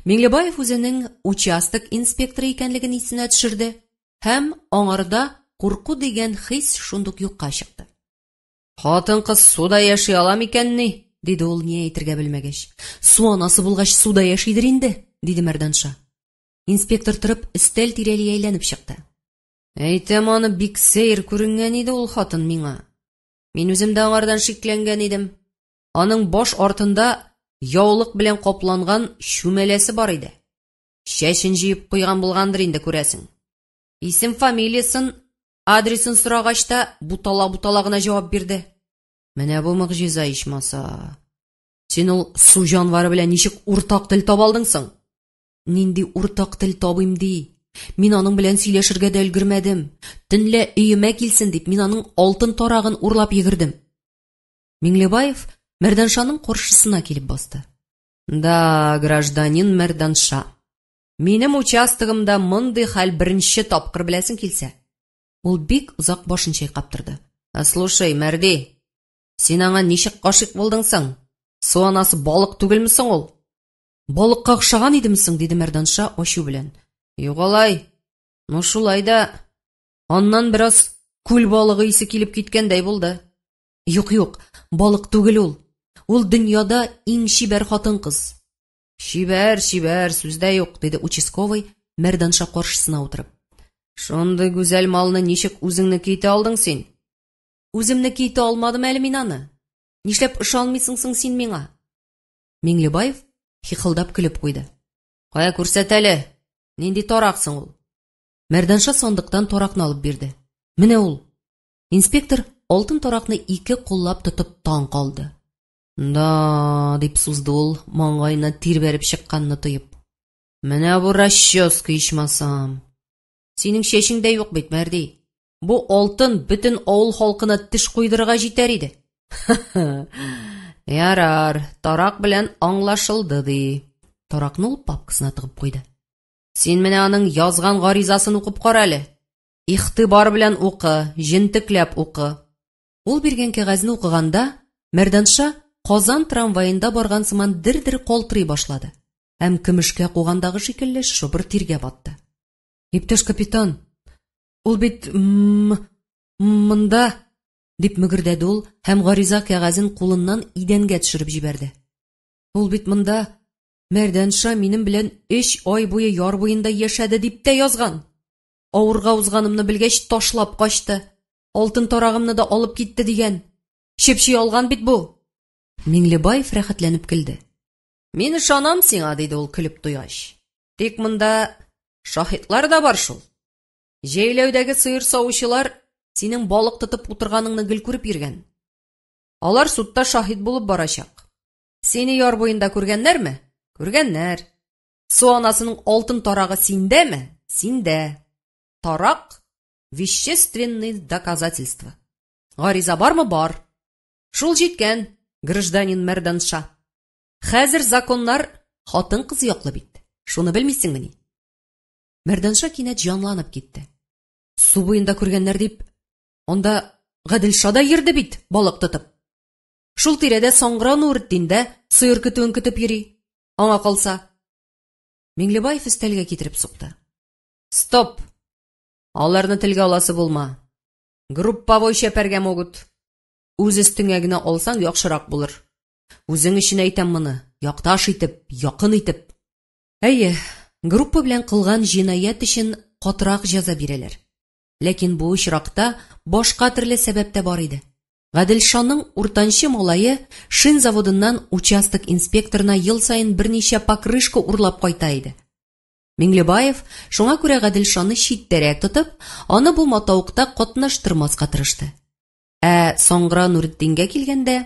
Миңлебаев үзенең участок инспекторы икәнлеген исенә төшерде һәм аңарда курку дигән хис шундук юкка чыкты. Хатын-кыз суда яши ала микәнни? диде ул ни әйтергә белмәгәч. Су анасы булгач суда яшидер инде, диде Мәрданша. Инспектор торып өстәл тирәли әйләнеп чыкты. Әйтәм аны бик сәер күренгән иде ул хатын миңа. Мин үзем дә аңардан шикләнгән идем. Аның баш артында яулык белән капланган чүмәләсе бар иде. Чәчен җыеп куйган булгандыр инде, күрәсең. Исем фамилиясын, адресын сорагач та бутала-бутала гына җавап бирде. Менә бу могҗиза ичмаса. Син ул су җанвары белән ничек уртак тел таба алдың соң? Нинди уртак тел табыйм ди? Мин аның белән сөйләшергә дә өлгермәдем. Төнлә өемә килсен дип, мин аның алтын тарагын урлап йөгердем. Миңлебаев Мәрданшаның каршысына килеп басты. Да, гражданин Мәрданша. Минем участогымда мондый хәл беренче тапкыр беләсең килсә. Ул бик озак башын чайкап торды. А слушай, Мәрди, син аңа ничек гашыйк булдың соң? Су анасы балык түгелме соң ул? Балыкка охшаган идеме соң? диде Мәрданша ачу белән. Юк алай. Ну шулай да аннан бераз күл балыгы исе килеп киткәндәй булды. Юк, юк, балык түгел ул. Ул дөньяда иң чибәр хатын-кыз. Чибәр, чибәр, сүз дә юк, диде участковый, Мәрданша каршысына утырып. Шундый гүзәл малны ничек үзеңнеке итә алдың син? Үземнеке итә алмадым әле мин аны. Нишләп ышанмыйсың соң син миңа? Миңлебаев хихылдап көлеп куйды. Кая күрсәт әле, нинди тарак соң ул? Мәрданша сандыктан таракны алып бирде. Менә ул. Инспектор алтын таракны ике куллап тотып таң калды. Да, дип сузды ул, маңгаена тир бәреп чыкканны тоеп. Менә бу расческа ичмасам. Синең чәчең дә юк бит, Мәрди. Бу алтын бөтен авыл халкына теш куйдырырга җитәр иде. Ярар, тарак белән аңлашылды ди. Таракны ул папкасына тыгып куйды. Син менә аның язган гаризасын укып кара әле. Игътибар белән укы, җентекләп укы. Ул биргән кәгазьне укыганда, Мәрданша Казан трамваенда барган сыман дер-дер калтырый башлады һәм көмешкә кугандагы шикелле шыбыр тиргә батты. Иптәш капитан, Ул бит монда, дип мөгердәде ул һәм гариза кәгазен кулыннан идәнгә төшереп җибәрде. Ул бит монда Мәрдәнша минем белән өч ай буе яр буенда яшәде дип тә язган. Авырга узганымны белгәч, ташлап качты. Алтын тарагымны да алып китте дигән. Чепчи алган бит бу. Миңлебаев рәхәтләнеп көлде. Мин ышанам сиңа, диде ул көлеп туйгач. Тик монда шаһитлар да бар шул. Җәйләүдәге сыер савучылар синең балык тотып утырганыңны гел күреп йөргән. Алар судта шаһит булып барачак. Сине яр буенда күргәннәрме? Күргәннәр. Су анасының алтын тарагы синдәме? Синдә. Тарак вещественный доказательство. Гариза бармы? Бар. Шул җиткән, гражданин Мәрданша. Хәзер законнар хатын-кыз яклы бит. Шуны белмисеңмени? Мәрданша кинәт җанланып китте. Су буенда күргәннәр дип, анда Гаделша да йөрде бит, балык тотып. Шул тирәдә Саңгыра Нуретдин дә сыер көтүен көтеп йөри. Аңа калса. Миңлебаев өстәлгә китереп сукты. Стоп! Аларны телгә аласы булма. Групповой чәпәргә могут. Үз өстеңә генә алсаң яхшырак булыр. Үзең өчен әйтәм моны, якташ итеп, якын итеп. Әйе, группа белән кылган җинаять өчен катырак җәза бирәләр. Ләкин бу очракта башка төрле сәбәп тә бар иде. Гаделшаның уртанчы малае шин заводыннан участок инспекторына ел саен берничә покрышка урлап кайта иде. Миңлебаев шуңа күрә Гаделшаны читтәрәк тотып, аны бу матавыкта катнаштырмаска тырышты. Ә Саңгыра Нуретдингә килгәндә,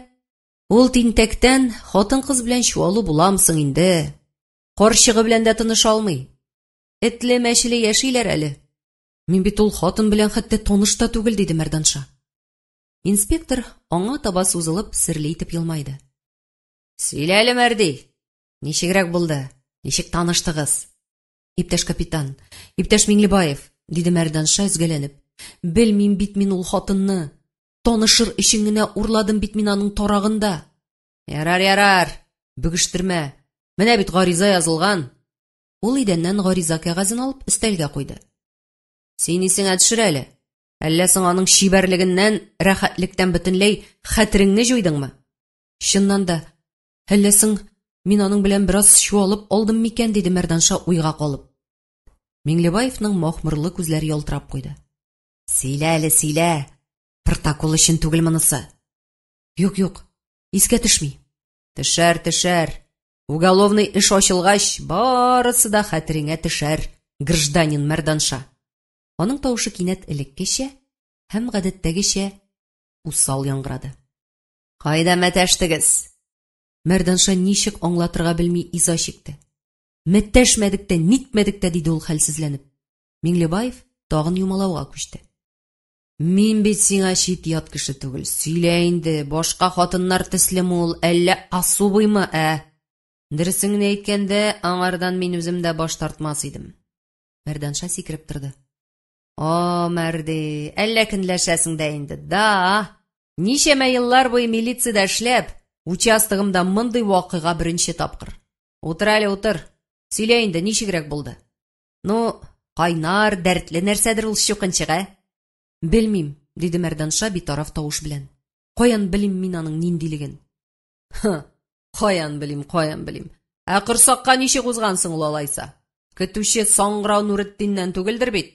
ул тинтәктән хатын-кыз белән чуалу буламы соң инде? Карчыгы белән дә тыныша алмый. Этле-мәчеле яшиләр әле. Мин бит ул хатын белән хәтта таныш та түгел, диде Мәрданша. Инспектор аңа таба сузылып, серле итеп елмайды. Сөйлә әле, Мәрди, ничегрәк булды? Ничек таныштыгыз? Иптәш капитан, иптәш Миңлебаев, диде Мәрданша өзгәләнеп. Белмим бит мин ул хатынны. Танышыр өчен генә урладым бит мин аның тарагын да. Ярар, ярар, бөгештермә. Менә бит гариза язылган. Ул идәннән гариза кәгазен алып өстәлгә куйды. Син исеңә төшер әле. Әллә соң аның чибәрлегеннән, рәхәтлектән бөтенләй хәтереңне җуйдыңмы? Чыннан да, әллә соң мин аның белән бераз чуалып алдым микән, диде Мәрданша уйга калып. Миңлебаевның махмырлы күзләре ялтырап куйды. Сөйлә әле, сөйлә. Протокол өчен түгел монысы. Юк, юк, искә төшми. Төшәр, төшәр. Уголовный эш ачылгач, барысы да хәтереңә төшәр, гражданин Мәрданша. Аның тавышы кинәт элеккечә һәм гадәттәгечә усал яңгырады. Кайда мәтәштегез? Мәрданша ничек аңлатырга белми иза чикте. Мәтәшмәдек тә, нитмәдек тә, диде ул хәлсезләнеп. Миңлебаев тагын юмалауга күчте. Мин бит сиңа чит-ят кеше түгел. Сөйлә инде, башка хатыннар төслеме ул, әллә особыймы, ә? Дөресен генә әйткәндә, аңардан мин үзем дә баш тартмас идем. Мәрданша сикереп торды. О, Мәрди, әллә көнләшәсең дә инде. Да, ничәмә еллар буе милициядә эшләп, участогымда мондый вакыйга беренче тапкыр. Утыр әле, утыр. Сөйлә инде, ничегрәк булды? Ну, кайнар, дәртле нәрсәдер ул чукынчык, ә? Белмим, диде Мәрданша битараф тавыш белән. Каян белим мин аның ниндилеген? Хы, каян белим, каян белим. Ә корсакка ничек узгансың ул алайса? Көтүче Саңгырау Нуретдиннән түгелдер бит?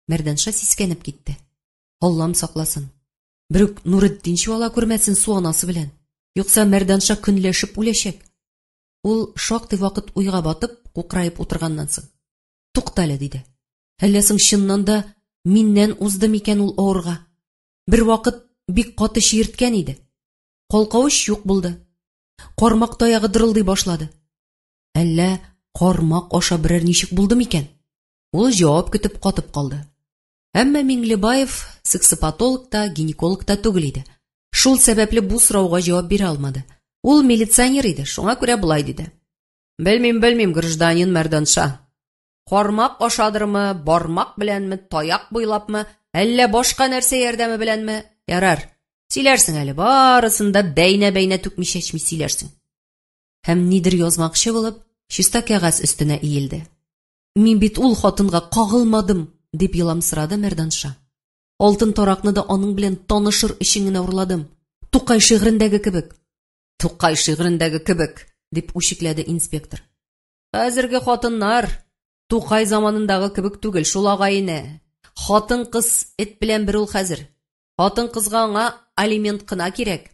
Мәрданша сискәнеп китте. Аллам сакласын. Берүк Нуретдин чуала күрмәсен су анасы белән. Юкса Мәрданша көнләшеп үләчәк. Ул шактый вакыт уйга батып, кукраеп утырганнан соң. Туктале, диде. Әллә соң чыннан да миннән узды микән ул авырга? Бервакыт бик каты чиерткән иде. Калкавыч юк булды. Кармак таягы дырылдый башлады. Әллә кармак аша берәр ничек булды микән? Ул җавап көтеп катып калды. Әмма Миңлебаев сексопатолог та, гинеколог та түгел иде. Шул сәбәпле бу сорауга җавап бирә алмады. Ул милиционер иде, шуңа күрә болай диде. Белмим, белмим, гражданин Мәрданша. Кармак ашадырмы, бармак беләнме, таяк буйлапмы, әллә башка нәрсә ярдәме беләнме? Ярар, сөйләрсең әле, барысын да бәйнә-бәйнә түкми-чәчми сөйләрсең. Һәм нидер язмакчы булып, чиста кәгазь өстенә иелде. Мин бит ул хатынга кагылмадым, дип еламсырады Мәрданша. Алтын таракны да аның белән танышыр өчен генә урладым. Тукай шигырендәге кебек. Тукай шигырендәге кебек, дип үчекләде инспектор. Хәзерге хатыннар Тукай заманындагы кебек түгел шул агайне. Хатын-кыз эт белән бер ул хәзер. Хатын-кызга аңа алимент кына кирәк.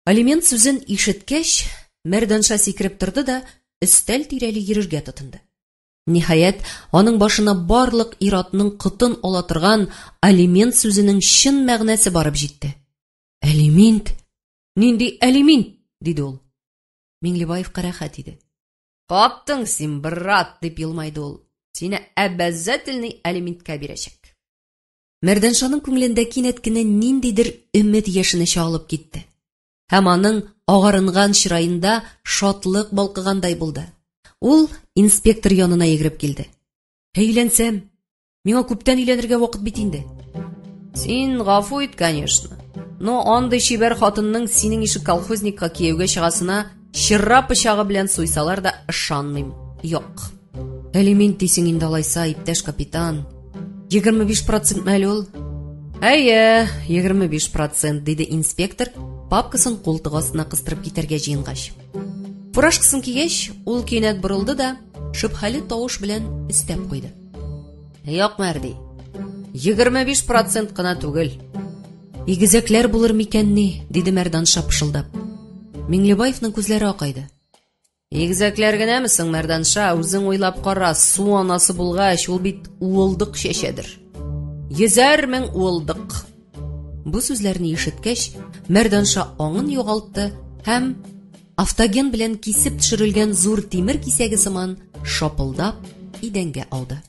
Алимент сүзен ишеткәч, Мәрданша сикереп торды да өстәл тирәли йөрергә тотынды. Ниһаять, аның башына барлык ир-атның котын ала торган алимент сүзенең чын мәгънәсе барып җитте. Алимент? Нинди алимент? диде ул. Миңлебаевка рәхәт иде. Каптың син, брат, дип елмайды ул. Сине обязательный алиментка бирәчәк. Мәрдәншаның күңелендә кинәт кенә ниндидер өмет яшене чагылып китте. Һәм аның агарынган чыраенда шатлык балкыгандай булды. Ул инспектор янына йөгереп килде. Әйләнсәм, миңа күптән өйләнергә вакыт бит инде. Син гафу ит, конечно. Но андый чибәр хатынның синең ише колхозникка кияүгә чыгасына чыра пычагы белән суйсалар да ышанмыйм. Юк. Алимент дисең инде алайса, иптәш капитан. 25 процентмы әле ул? Әйе, 25 процент, диде инспектор, папкасын култык астына кыстырып китәргә җыенгач. Фуражкасын кигәч, ул кинәт борылды да, шөбһәле тавыш белән өстәп куйды. Юк, Мәрди, 25 процент кына түгел. Игезәкләр булыр микәнни, диде Мәрдан шапшылдап. Миңлебаевның күзләре акайды. Игезәкләр генәме соң, Мәрданша, үзең уйлап кара, су анасы булгач, ул бит уылдык чәчәдер. Йөзәр мең уылдык. Бу сүзләрне ишеткәч, Мәрданша аңын югалтты һәм автоген белән кисеп төшерелгән зур тимер кисәге сыман шапылдап идәнгә ауды.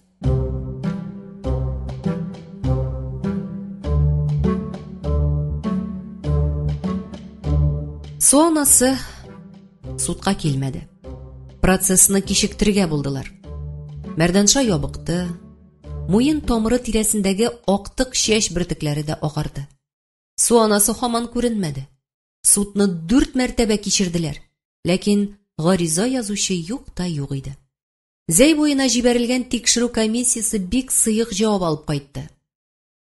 Су анасы судка килмәде. Процессны кичектерергә булдылар. Мәрданша ябыкты. Муен тамыры тирәсендәге актык чәч бөртекләре дә агарды. Су анасы һаман күренмәде. Судны дүрт мәртәбә кичерделәр, ләкин гариза язучы юк та юк иде. Зәй буена җибәрелгән тикшерү комиссиясе бик сыек җавап алып кайтты.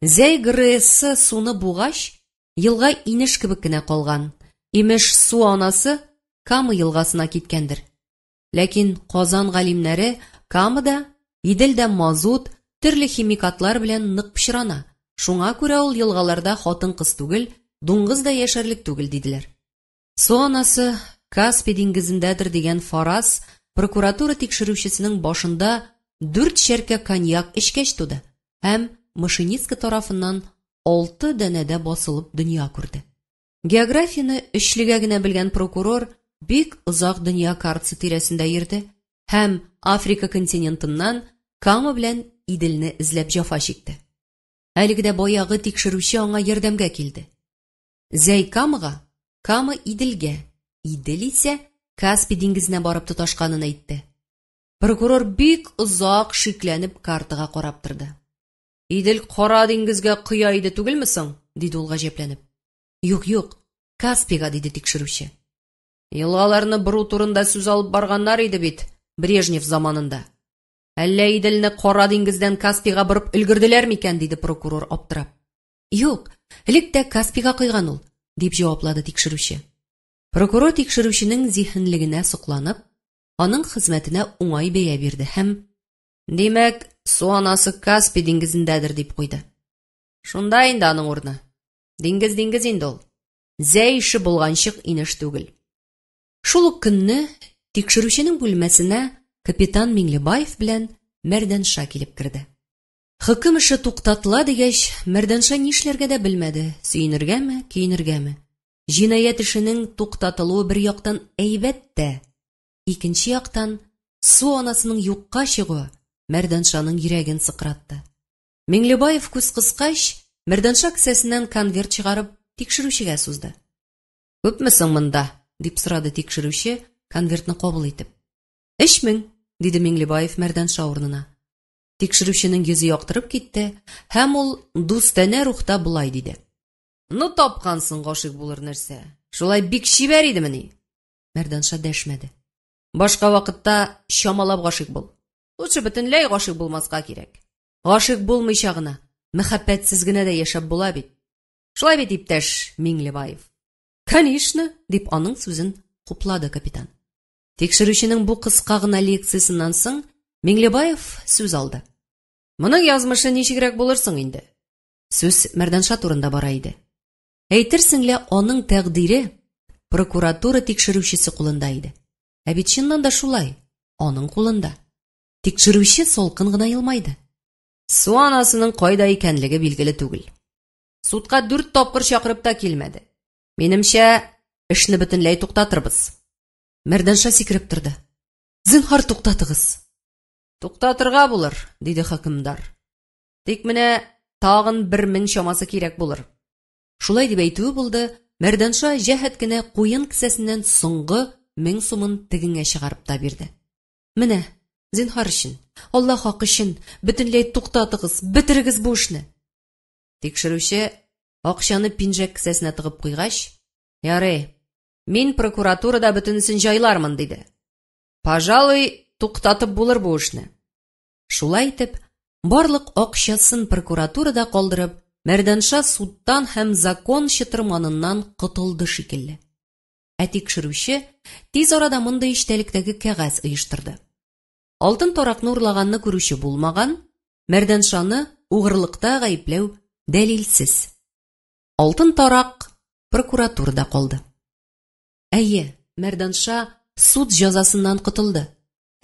Зәй ГРЭСы суны бугач, елга инеш кебек кенә калган. Имеш, су анасы Кама елгасына киткәндер. Ләкин Казан галимнәре Камада, Иделдә мазут, төрле химикатлар белән нык пычрана, шуңа күрә ул елгаларда хатын-кыз түгел, дуңгыз да яшәрлек түгел, диделәр. Су анасы Каспий диңгезендәдер дигән фараз прокуратура тикшерүчесенең башында дүрт чәркә коньяк эчкәч туды һәм машинистка тарафыннан алты данәдә басылып дөнья күрде. Географияне өчлегә генә белгән прокурор бик озак дөнья картасы тирәсендә йөрде һәм Африка континентыннан Кама белән Иделне эзләп җафа чикте. Әлеге дә баягы тикшерүче аңа ярдәмгә килде. Зәй Камага, Кама Иделгә, Идел исә Каспий диңгезенә барып тоташканын әйтте. Прокурор бик озак шикләнеп картага карап торды. Идел Кара диңгезгә коя иде түгелме соң? диде ул гаҗәпләнеп. Юк, юк, Каспийга, диде тикшерүче. Елгаларны бору турында сүз алып барганнар иде бит Брежнев заманында. Әллә Иделне Кара диңгездән Каспийга борып өлгерделәр микән, диде прокурор аптырап. Юк, элек тә Каспийга койган ул, дип җаваплады тикшерүче. Прокурор тикшерүченең зиһенлегенә сокланып, аның хезмәтенә уңай бәя бирде һәм Димәк, су анасы Каспий диңгезендәдер, дип куйды. Шунда инде аның урыны. Диңгез диңгез инде ул. Зәй ише булганчык инеш түгел. Шул ук көнне тикшерүченең бүлмәсенә капитан Миңлебаев белән Мәрдәнша килеп керде. Хөкем эше туктатыла дигәч, Мәрдәнша нишләргә дә белмәде, сөенергәме, көенергәме. Җинаять эшенең туктатылуы бер яктан әйбәт тә, икенче яктан су анасының юкка чыгуы Мәрдәншаның йөрәген сыкратты. Миңлебаев күз кыскач, Мәрдәнша кесәсеннән конверт чыгарып, тикшерүчегә сузды. Күпме соң монда? дип сорады тикшерүче, конвертны кабул итеп. 3000, диде Миңлебаев Мәрдәнша урынына. Тикшерүченең йөзе яктырып китте, һәм ул дустанә рухта болай диде. Ну тапкансың гашыйк булыр нәрсә. Шулай бик чибәр идемени? Мәрданша дәшмәде. Башка вакытта чамалап гашыйк бул. Лучше бөтенләй гашыйк булмаска кирәк. Гашыйк булмыйча гына, мәхәббәтсез генә дә яшәп була бит. Шулай бит, иптәш Миңлебаев? Конечно, дип аның сүзен хуплады капитан. Тикшерүченең бу кыска гына лекциясеннән соң Миңлебаев сүз алды. Моның язмышы ничегрәк булыр соң инде? Сүз Мәрданша турында бара иде. Әйтерсең лә аның тәкъдире прокуратура тикшерүчесе кулында иде. Ә бит чыннан да шулай, аның кулында. Тикшерүче салкын гына елмайды. Су анасының кайда икәнлеге билгеле түгел. Судка дүрт тапкыр чакырып та килмәде. Минемчә, эшне бөтенләй туктатырбыз. Мәрданша сикереп торды. Зинһар туктатыгыз. Туктатырга булыр, диде хөкемдар. Тик менә тагын бер мең чамасы кирәк булыр. Шулай дип әйтүе булды, Мәрданша җәһәт кенә куен кесәсеннән соңгы мең сумын тегеңә чыгарып та бирде. Менә, зинһар өчен, Алла хакы өчен, бөтенләй туктатыгыз, бетерегез бу эшне. Тикшерүче акчаны пинжәк кесәсенә тыгып куйгач, ярый, мин прокуратурада бөтенесен җайлармын, диде. Пожалуй, туктатып булыр бу эшне. Шулай итеп, барлык акчасын прокуратурада калдырып, Мәрданша судтан һәм закон чытырманыннан котылды шикелле. Ә тикшерүче тиз арада мондый эчтәлектәге кәгазь оештырды. Алтын таракны урлаганны күрүче булмаган, Мәрданшаны угрылыкта гаепләү дәлилсез. Алтын тарак прокуратурада калды. Әйе, Мәрданша суд җәзасыннан котылды.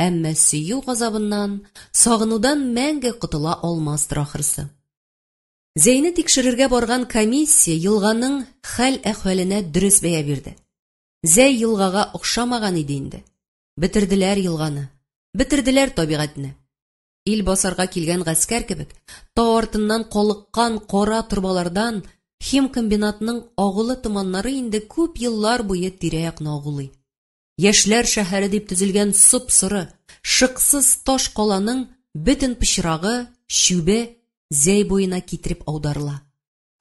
Әмма сөю газабыннан, сагынудан мәңге котыла алмастыр ахрысы. Зәйне тикшерергә барган комиссия елганың хәл-әхвәленә дөрес бәя бирде. Зәй елгага охшамаган иде инде. Бетерделәр елганы, бетерделәр табигатьне. Ил басарга килгән гаскәр кебек, тау артыннан калыккан кара торбалардан химкомбинатның агулы томаннары инде күп еллар буе тирә-якны агулый. Яшьләр шәһәре дип төзелгән соп-соры, шыксыз таш каланың бөтен пычрагы, чүбе Зәй буена китереп аударыла.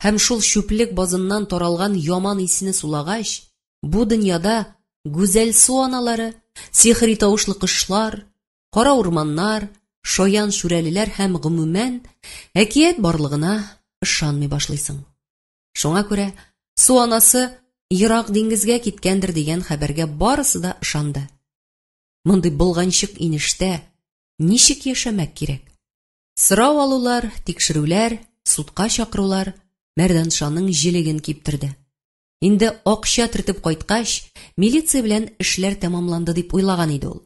Һәм шул чүплек базыннан таралган яман исне сулагач, бу дөньяда гүзәл су аналары, сихри тавышлы кошлар, кара урманнар, шаян шүрәлеләр һәм, гомумән, әкият барлыгына ышанмый башлыйсың. Шуңа күрә су анасы ерак диңгезгә киткәндер дигән хәбәргә барысы да ышанды. Мондый болганчык инештә ничек яшәмәк кирәк? Сорау алулар, тикшерүләр, судка чакырулар Мәрданшаның җелеген киптерде. Инде акча төртеп кайткач, милиция белән эшләр тәмамланды дип уйлаган иде ул.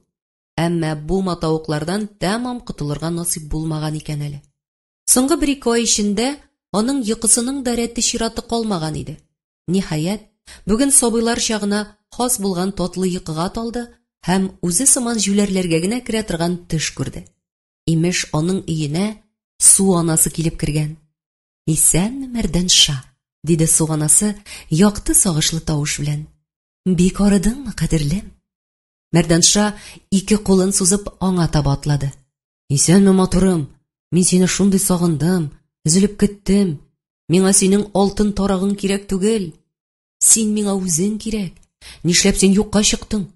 Әмма бу матавыклардан тәмам котылырга насыйп булмаган икән әле. Соңгы бер-ике ай эчендә аның йокысының да рәте-чираты калмаган иде. Ниһаять, бүген сабыйларча гына хас булган татлы йокыга талды һәм үзе сыман җүләрләргә генә керә торган төш күрде. Имеш, аның өенә су анасы килеп кергән. Исәнме, Мәрдәнша, диде су анасы якты сагышлы тавыш белән. Бик арыдыңмы, кадерлем? Мәрдәнша ике кулын сузып аңа таба атлады. Исәнме, матурым! Мин сине шундый сагындым, өзелеп көттем. Миңа синең алтын тарагың кирәк түгел. Син миңа үзең кирәк. Нишләп син юкка чыктың?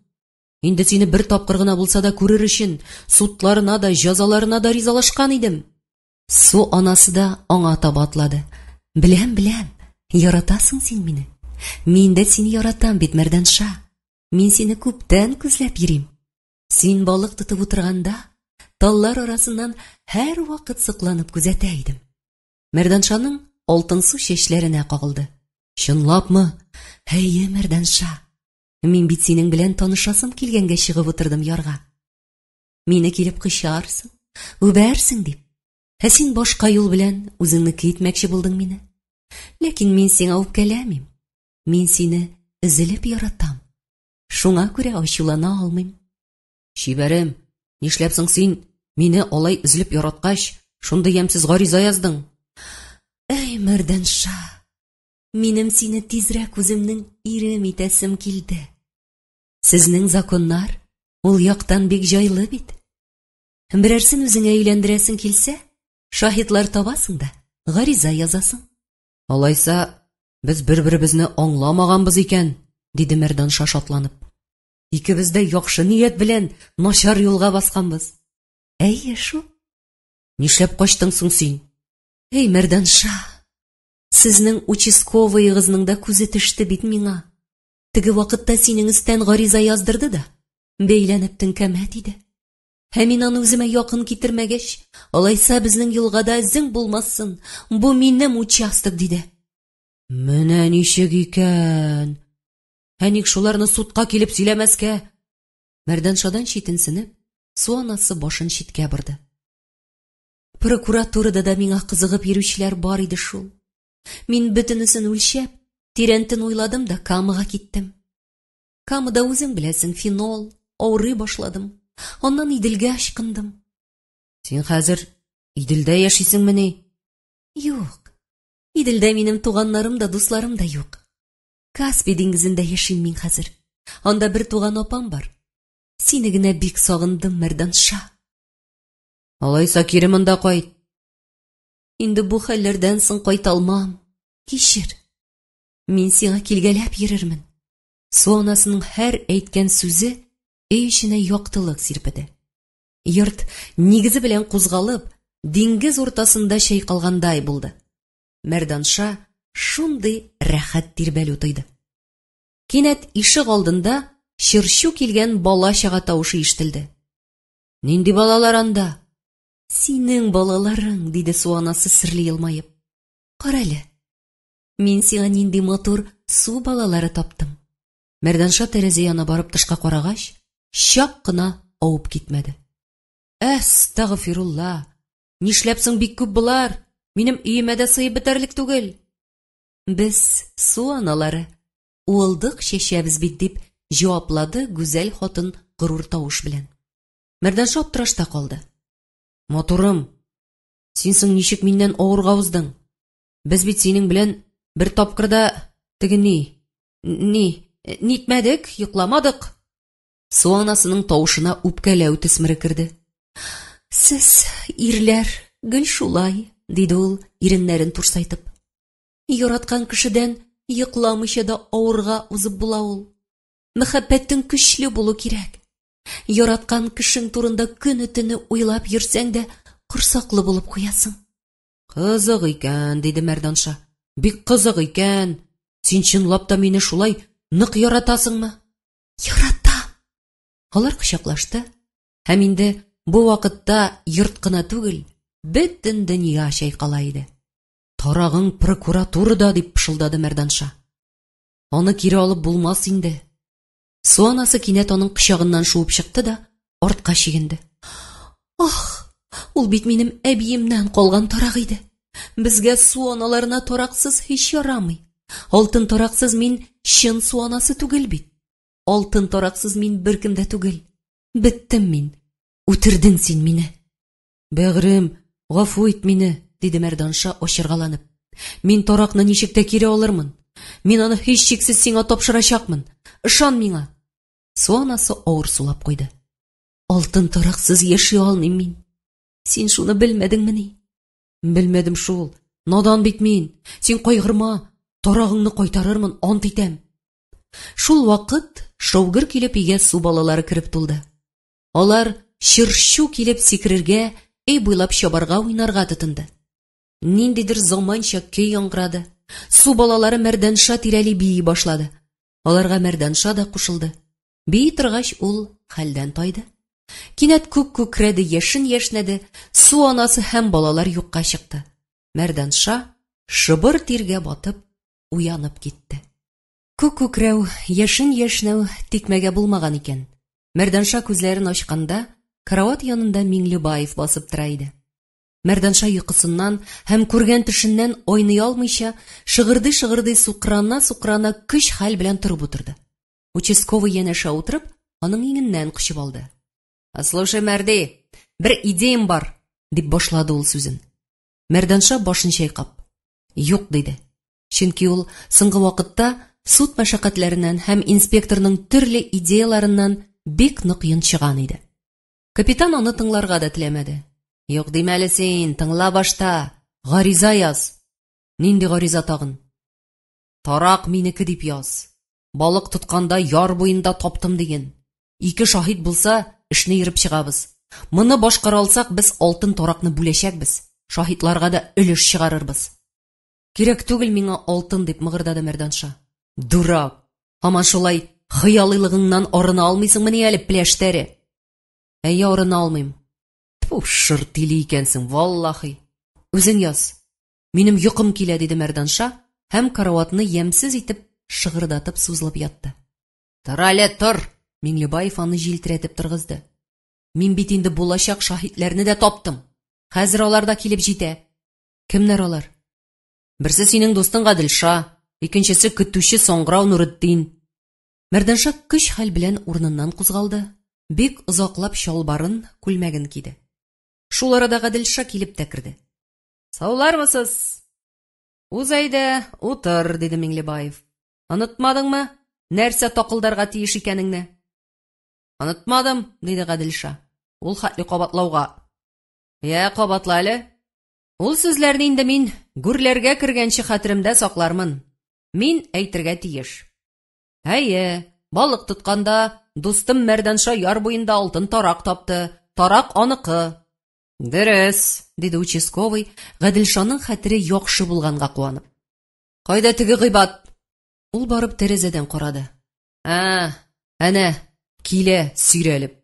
Инде сине бер тапкыр гына булса да күрер өчен судларына да, җәзаларына да ризалашкан идем. Су анасы да аңа таба атлады. Беләм, беләм, яратасың син мине. Мин дә сине яратам бит, Мәрдәнша. Мин сине күптән күзләп йөрим. Син балык тотып утырганда, таллар арасыннан һәрвакыт сокланып күзәтә идем. Мәрданшаның алтынсу чәчләренә кагылды. Чынлапмы? Әйе, Мәрданша. Мин бит синең белән танышасым килгәнгә чыгып утырдым ярга. Мине килеп кочарсың, үбәрсең дип. Ә син башка юл белән үзеңнеке итмәкче булдың мине. Ләкин мин сиңа үпкәләмим. Мин сине өзелеп яратам. Шуңа күрә ачулана алмыйм. Чибәрем, нишләп соң син мине алай өзелеп яраткач, шундый ямьсез гариза яздың? Әй, Мәрдәнша, минем сине тизрәк үземнең ирем итәсем килде. Сезнең законнар ул яктан бик җайлы бит. Берәрсен үзеңә өйләндерәсең килсә, шаһитлар табасың да, гариза язасың. Алайса, без бер-беребезне аңламаганбыз икән, диде Мәрданша шатланып. Икебез дә яхшы ният белән начар юлга басканбыз. Әйе шул. Нишләп качтың соң син? Эй, Мәрданша, сезнең участковыегызның да күзе төште бит миңа. Теге вакытта синең өстән гариза яздырды да, бәйләнеп теңкәмә тиде. Ә мин аны үземә якын китермәгәч, алайса безнең елгада эзең булмасын, бу минем участок, диде. Менә ничек икән. Ә ник шуларны судка килеп сөйләмәскә? Мәрдәншадан читенсенеп, су анасы башын читкә борды. Прокуратурада да миңа кызыгып йөрүчеләр бар иде шул. Мин бөтенесен үлчәп, тирәнтен уйладым да Камага киттем. Камада үзең беләсең, фенол, авырый башладым. Аннан Иделгә ычкындым. Син хәзер Иделдә яшисеңмени? Юк. Иделдә минем туганнарым да, дусларым да юк. Каспий диңгезендә яшим мин хәзер. Анда бер туган апам бар. Сине генә бик сагындым, Мәрданша. Алайса кире монда кайт. Инде бу хәлләрдән соң кайта алмам. Кичер. Мин сиңа килгәләп йөрермен. Су анасының һәр әйткән сүзе өй эченә яктылык сирпеде. Йорт нигезе белән кузгалып, диңгез уртасында чайкалгандай булды. Мәрданша шундый рәхәт тирбәлү тойды. Кинәт ишек алдында чыр-чу килгән бала-чага тавышы ишетелде. Нинди балалар анда? Синең балаларың, диде су анасы серле елмаеп. Карале, Мин сиңа нинди матур су балалары таптым. Мәрданша тәрәзә янына барып тышка карагач, чак кына авып китмәде. Әстәгъфирулла! Нишләп соң бик күп болар? Минем өемә дә сыеп бетәрлек түгел. Без су аналары, уылдык чәчәбез бит, дип җаваплады гүзәл хатын горур тавыш белән. Мәрданша аптырашта калды. Матурым, син соң ничек миннән авырга уздың? Без бит синең белән бер тапкыр да теге ни, ни, нитмәдек, йокламадык. Су анасының тавышына үпкәләү төсмере керде. Сез, ирләр, Гел шулай, диде ул, иреннәрен турсайтып. Яраткан кешедән йокламыйча да авырга узып була ул. Мәхәббәтең көчле булу кирәк. Яраткан кешең турында көне-төне уйлап йөрсәң дә, корсаклы булып куясың. Кызык икән, диде Мәрданша. Бик кызык икән. Син чынлап та мине шулай нык яратасыңмы? Яратам. Алар кочаклашты һәм инде бу вакытта йорт кына түгел, бөтен дөнья чайкала иде. Тарагың прокуратурада, дип пышылдады Мәрданша. Аны кире алып булмас инде. Су анасы кинәт аның кочагыннан шуып чыкты да артка чигенде. Ах, ул бит минем әбиемнән калган тарак иде. Безгә су аналарына тараксыз һич ярамый. Алтын тараксыз мин чын су анасы түгел бит. Алтын тараксыз мин беркем дә түгел. Беттем мин. Үтердең син мине. Бәгърем, гафу ит мине, диде Мәрданша ачыргаланып. Мин таракны ничек тә кире алырмын. Мин аны һичшиксез сиңа тапшырачакмын. Ышан миңа. Су анасы авыр сулап куйды. Алтын тараксыз яши алмыйм мин. Син шуны белмәдеңмени? Белмәдем шул. Надан бит мин. Син кайгырма. Тарагыңны кайтарырмын, ант итәм. Шул вакыт шаугыр килеп өйгә су балалары кереп тулды. Алар чыр-чу килеп сикерергә, өй буйлап чабарга, уйнарга тотынды. Ниндидер заманча көй яңгырады. Су балалары Мәрдәнша тирәли бии башлады. Аларга Мәрдәнша да кушылды. Бии торгач, ул хәлдән тайды. Кинәт күк күкрәде, яшен яшнәде, су анасы һәм балалар юкка чыкты. Мәрдәнша шыбыр тиргә батып уянып китте. Күк күкрәү, яшен яшнәү тикмәгә булмаган икән. Мәрданша күзләрен ачканда, карават янында Миңлебаев басып тора иде. Мәрданша йокысыннан һәм күргән төшеннән айный алмыйча, шыгырдый-шыгырдый сукрана-сукрана көч-хәл белән торып утырды. Участковый янәшә утырып, аның иңеннән кочып алды. «Слушай, Мәрди, бер идеям бар», дип башлады ул сүзен. Мәрданша башын чайкап, «Юк», диде. Чөнки ул соңгы вакытта суд мәшәкатьләреннән һәм инспекторның төрле идеяларыннан бик нык йончыган иде. Капитан аны тыңларга да теләмәде. Юк димә әле син, тыңла башта. Гариза яз. Нинди гариза тагын? Тарак минеке дип яз. Балык тотканда яр буенда таптым диген. Ике шаһит булса, эшне ерып чыгабыз. Моны башкара алсак, без алтын таракны бүләчәкбез. Шаһитларга да өлеш чыгарырбыз. Кирәк түгел миңа алтын, дип мыгырдады Мәрданша. Дурак! Һаман шулай хыялыйлыгыңнан арына алмыйсыңмыни әле, пеләш тәре? Әйе, арына алмыйм. Тфу, шыр тиле икәнсең, валлахи. Үзең яз. Минем йокым килә, диде Мәрданша һәм караватны ямьсез итеп шыгырдатып сузылып ятты. Тор әле, тор! Миңлебаев аны җилтерәтеп торгызды. Мин бит инде булачак шаһитләрне дә таптым. Хәзер алар да килеп җитә. Кемнәр алар? Берсе синең дустың Гаделша, икенчесе көтүче Саңгырау Нуретдин. Мәрданша көч-хәл белән урыныннан кузгалды, бик озаклап чалбарын, күлмәген киде. Шул арада Гаделша килеп тә керде. Саулармысыз? Уз әйдә, утыр, диде Миңлебаев. Онытмадыңмы, нәрсә такылдарга тиеш икәнеңне? Онытмадым, диде Гаделша. Ул хәтле кабатлауга. Йә, кабатла әле. Ул сүзләрне инде мин гүрләргә кергәнче хәтеремдә саклармын. Мин әйтергә тиеш. Әйе, балык тотканда дустым Мәрданша яр буенда алтын тарак тапты. Тарак аныкы. Дөрес, диде участковый, Гаделшаның хәтере яхшы булганга куанып. Кайда теге гыйбат? Ул барып тәрәзәдән карады. Ә, әнә, килә, сөйрәлеп.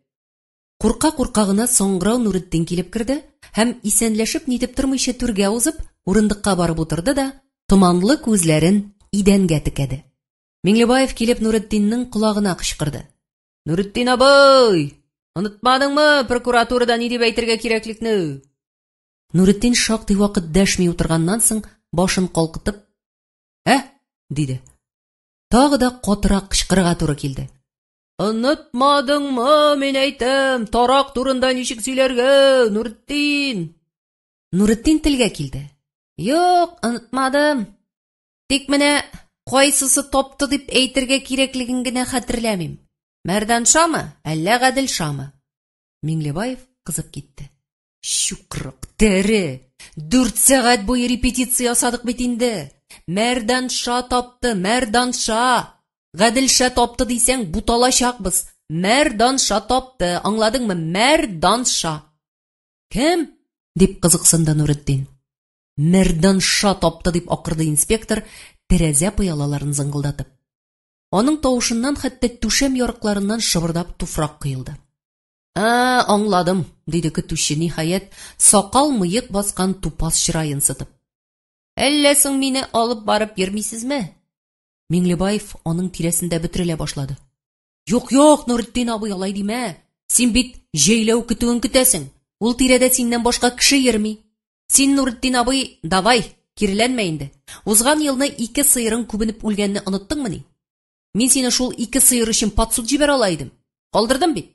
Курка-курка гына Саңгырау Нуретдин килеп керде һәм исәнләшеп нитеп тормыйча түргә узып, урындыкка барып утырды да, томанлы күзләрен идәнгә текәде. Миңлебаев килеп Нуретдиннең колагына кычкырды. Нуретдин абый, онытмадыңмы прокуратурада ни дип әйтергә кирәклекне? Нуретдин шактый вакыт дәшми утырганнан соң, башын калкытып, "Ә?" диде. Тагы да катырак кычкырырга туры килде. Онытмадыңмы, мин әйтәм, тарак турында ничек сөйләргә, Нуретдин? Нуретдин телгә килде. Юк, онытмадым. Тик менә кайсысы тапты дип әйтергә кирәклеген генә хәтерләмим. Мәрданшамы, әллә Гаделшамы? Миңлебаев кызып китте. Чукрак тәре! Дүрт сәгать буе репетиция ясадык бит инде. Мәрданша тапты, Мәрданша! Гаделша тапты дисәң, буталачакбыз. Мәрданша тапты, аңладыңмы? Мәрданша! Кем? дип кызыксынды Нуретдин. Мәрданша тапты, дип акырды инспектор, тәрәзә пыялаларын зыңгылдатып. Аның тавышыннан хәтта түшәм ярыкларыннан шыбырдап туфрак коелды. Ә, аңладым, диде көтүче, ниһаять, сакал-мыек баскан тупас чыраен сытып. Әллә соң мине алып барып йөрмисезме? Миңлебаев аның тирәсендә бөтерелә башлады. Юк, юк, Нуретдин абый, алай димә. Син бит җәйләү көтүен көтәсең. Ул тирәдә синнән башка кеше йөрми. Син, Нуретдин абый, давай, киреләнмә инде. Узган елны ике сыерың күбенеп үлгәнне оныттыңмыни? Мин сине шул ике сыер өчен под суд җибәрә ала идем. Калдырдым бит.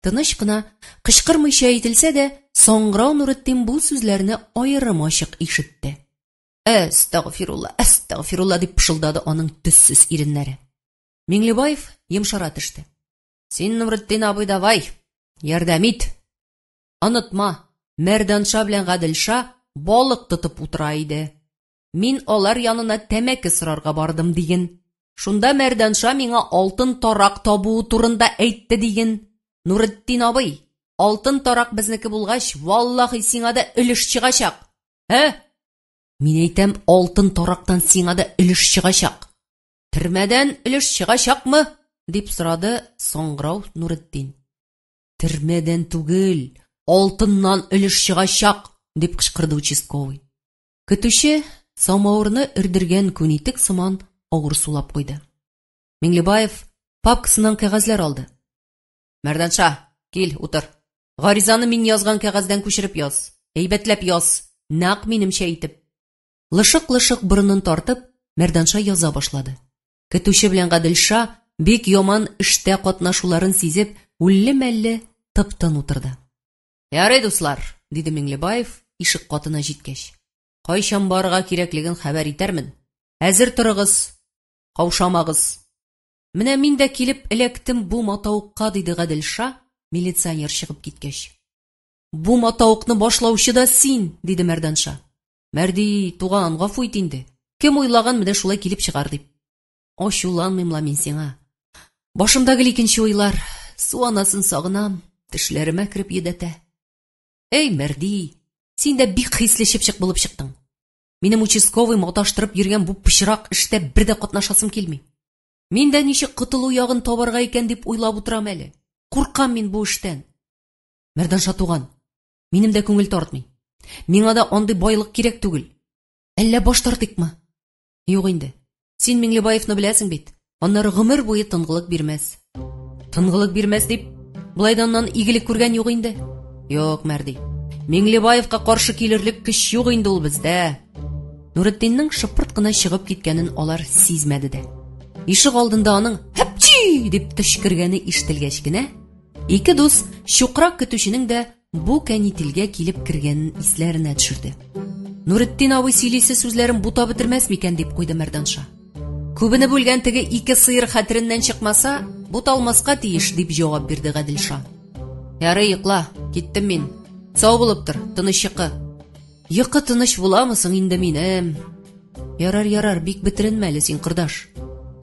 Тыныч кына, кычкырмыйча әйтелсә дә, Саңгырау Нуретдин бу сүзләрне аерым ачык ишетте. Әстәгъфирулла, әстәгъфирулла дип пышылдады аның төссез иреннәре. Миңлебаев йомшара төште. Син, Нуретдин абый, давай, ярдәм ит. Онытма, Мәрданша белән Гаделша балык тотып утыра иде. Мин алар янына тәмәке сорарга бардым диген. Шунда Мәрданша миңа алтын тарак табуы турында әйтте диген. Нуретдин абый, алтын тарак безнеке булгач, валлахи сиңа да өлеш чыгачак. Ә? Мин әйтәм, алтын тарактан сиңа да өлеш чыгачак. Төрмәдән өлеш чыгачакмы? дип сорады Саңгырау Нуретдин. Төрмәдән түгел, алтыннан өлеш чыгачак, дип кычкырды участковый. Көтүче самавырны өрдергән күнитек сыман авыр сулап куйды. Миңлебаев папкасыннан кәгазьләр алды. Мәрданша, кил, утыр. Гаризаны мин язган кәгазьдән күчереп яз. Әйбәтләп яз, нәкъ минемчә итеп. Лышык-лышык борынын тартып, Мәрданша яза башлады. Көтүче белән Гаделша бик яман эштә катнашуларын сизеп, үлле-мәлле тып-тын утырды. Ярый, дуслар, диде Миңлебаев, ишек катына җиткәч. Кайчан барырга кирәклеген хәбәр итәрмен. Әзер торыгыз, каушамагыз. Менә мин дә килеп эләктем бу матавыкка, диде Гаделша, милиционер чыгып киткәч. Бу матавыкны башлаучы да син, диде Мәрданша. Мәрди, туган, гафу ит инде. Кем уйлаган менә шулай килеп чыгар дип. Ачуланмыйм ла мин сиңа. Башымда гел икенче уйлар. Су анасын сагынам, тешләремә кереп йөдәтә. Эй, Мәрди, син дә бик хисле чыпчык булып чыктың. Минем участковый маташтырып йөргән бу пычрак эштә бер дә катнашасым килми. Мин дә ничек котылу ягын табарга икән дип уйлап утырам әле. Куркам мин бу эштән. Мәрданша туган, минем дә күңел тартмый. Миңа да андый байлык кирәк түгел. Әллә баш тартыйкмы? Юк инде. Син Миңлебаевны беләсең бит. Аннары гомер буе тынгылык бирмәс. Тынгылык бирмәс дип, болай да аннан игелек күргән юк инде. Юк, Мәрди. Миңлебаевка каршы килерлек көч юк инде ул бездә. Нуретдиннең шыпырт кына чыгып киткәнен алар сизмәде дә. Ишек алдында аның «Һәпчи!» дип төчкергәне ишетелгәч кенә, ике дус чукрак көтүченең дә бу кәнителгә килеп кергәнен исләренә төшерде. Нуретдин абый сөйлисе сүзләрен бутап бетермәс микән дип куйды Мәрданша. Күбене бүлгән теге ике сыер хәтереннән чыкмаса, буталмаска тиеш, дип җавап бирде Гаделша. Ярый, йокла, киттем мин. Сау булып тор, тыныч йокы. Йокы тыныч буламы соң инде минем? Ярар, ярар, бик бетеренмә әле син, кордаш.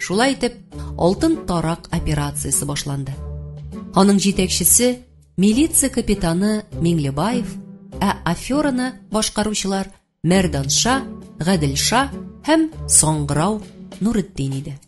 Шулай итеп, алтын тарак операциясе башланды. Аның җитәкчесе милиция капитаны Миңлебаев, ә афераны башкаручылар Мәрданша, Гаделша һәм Саңгырау Нуретдин иде.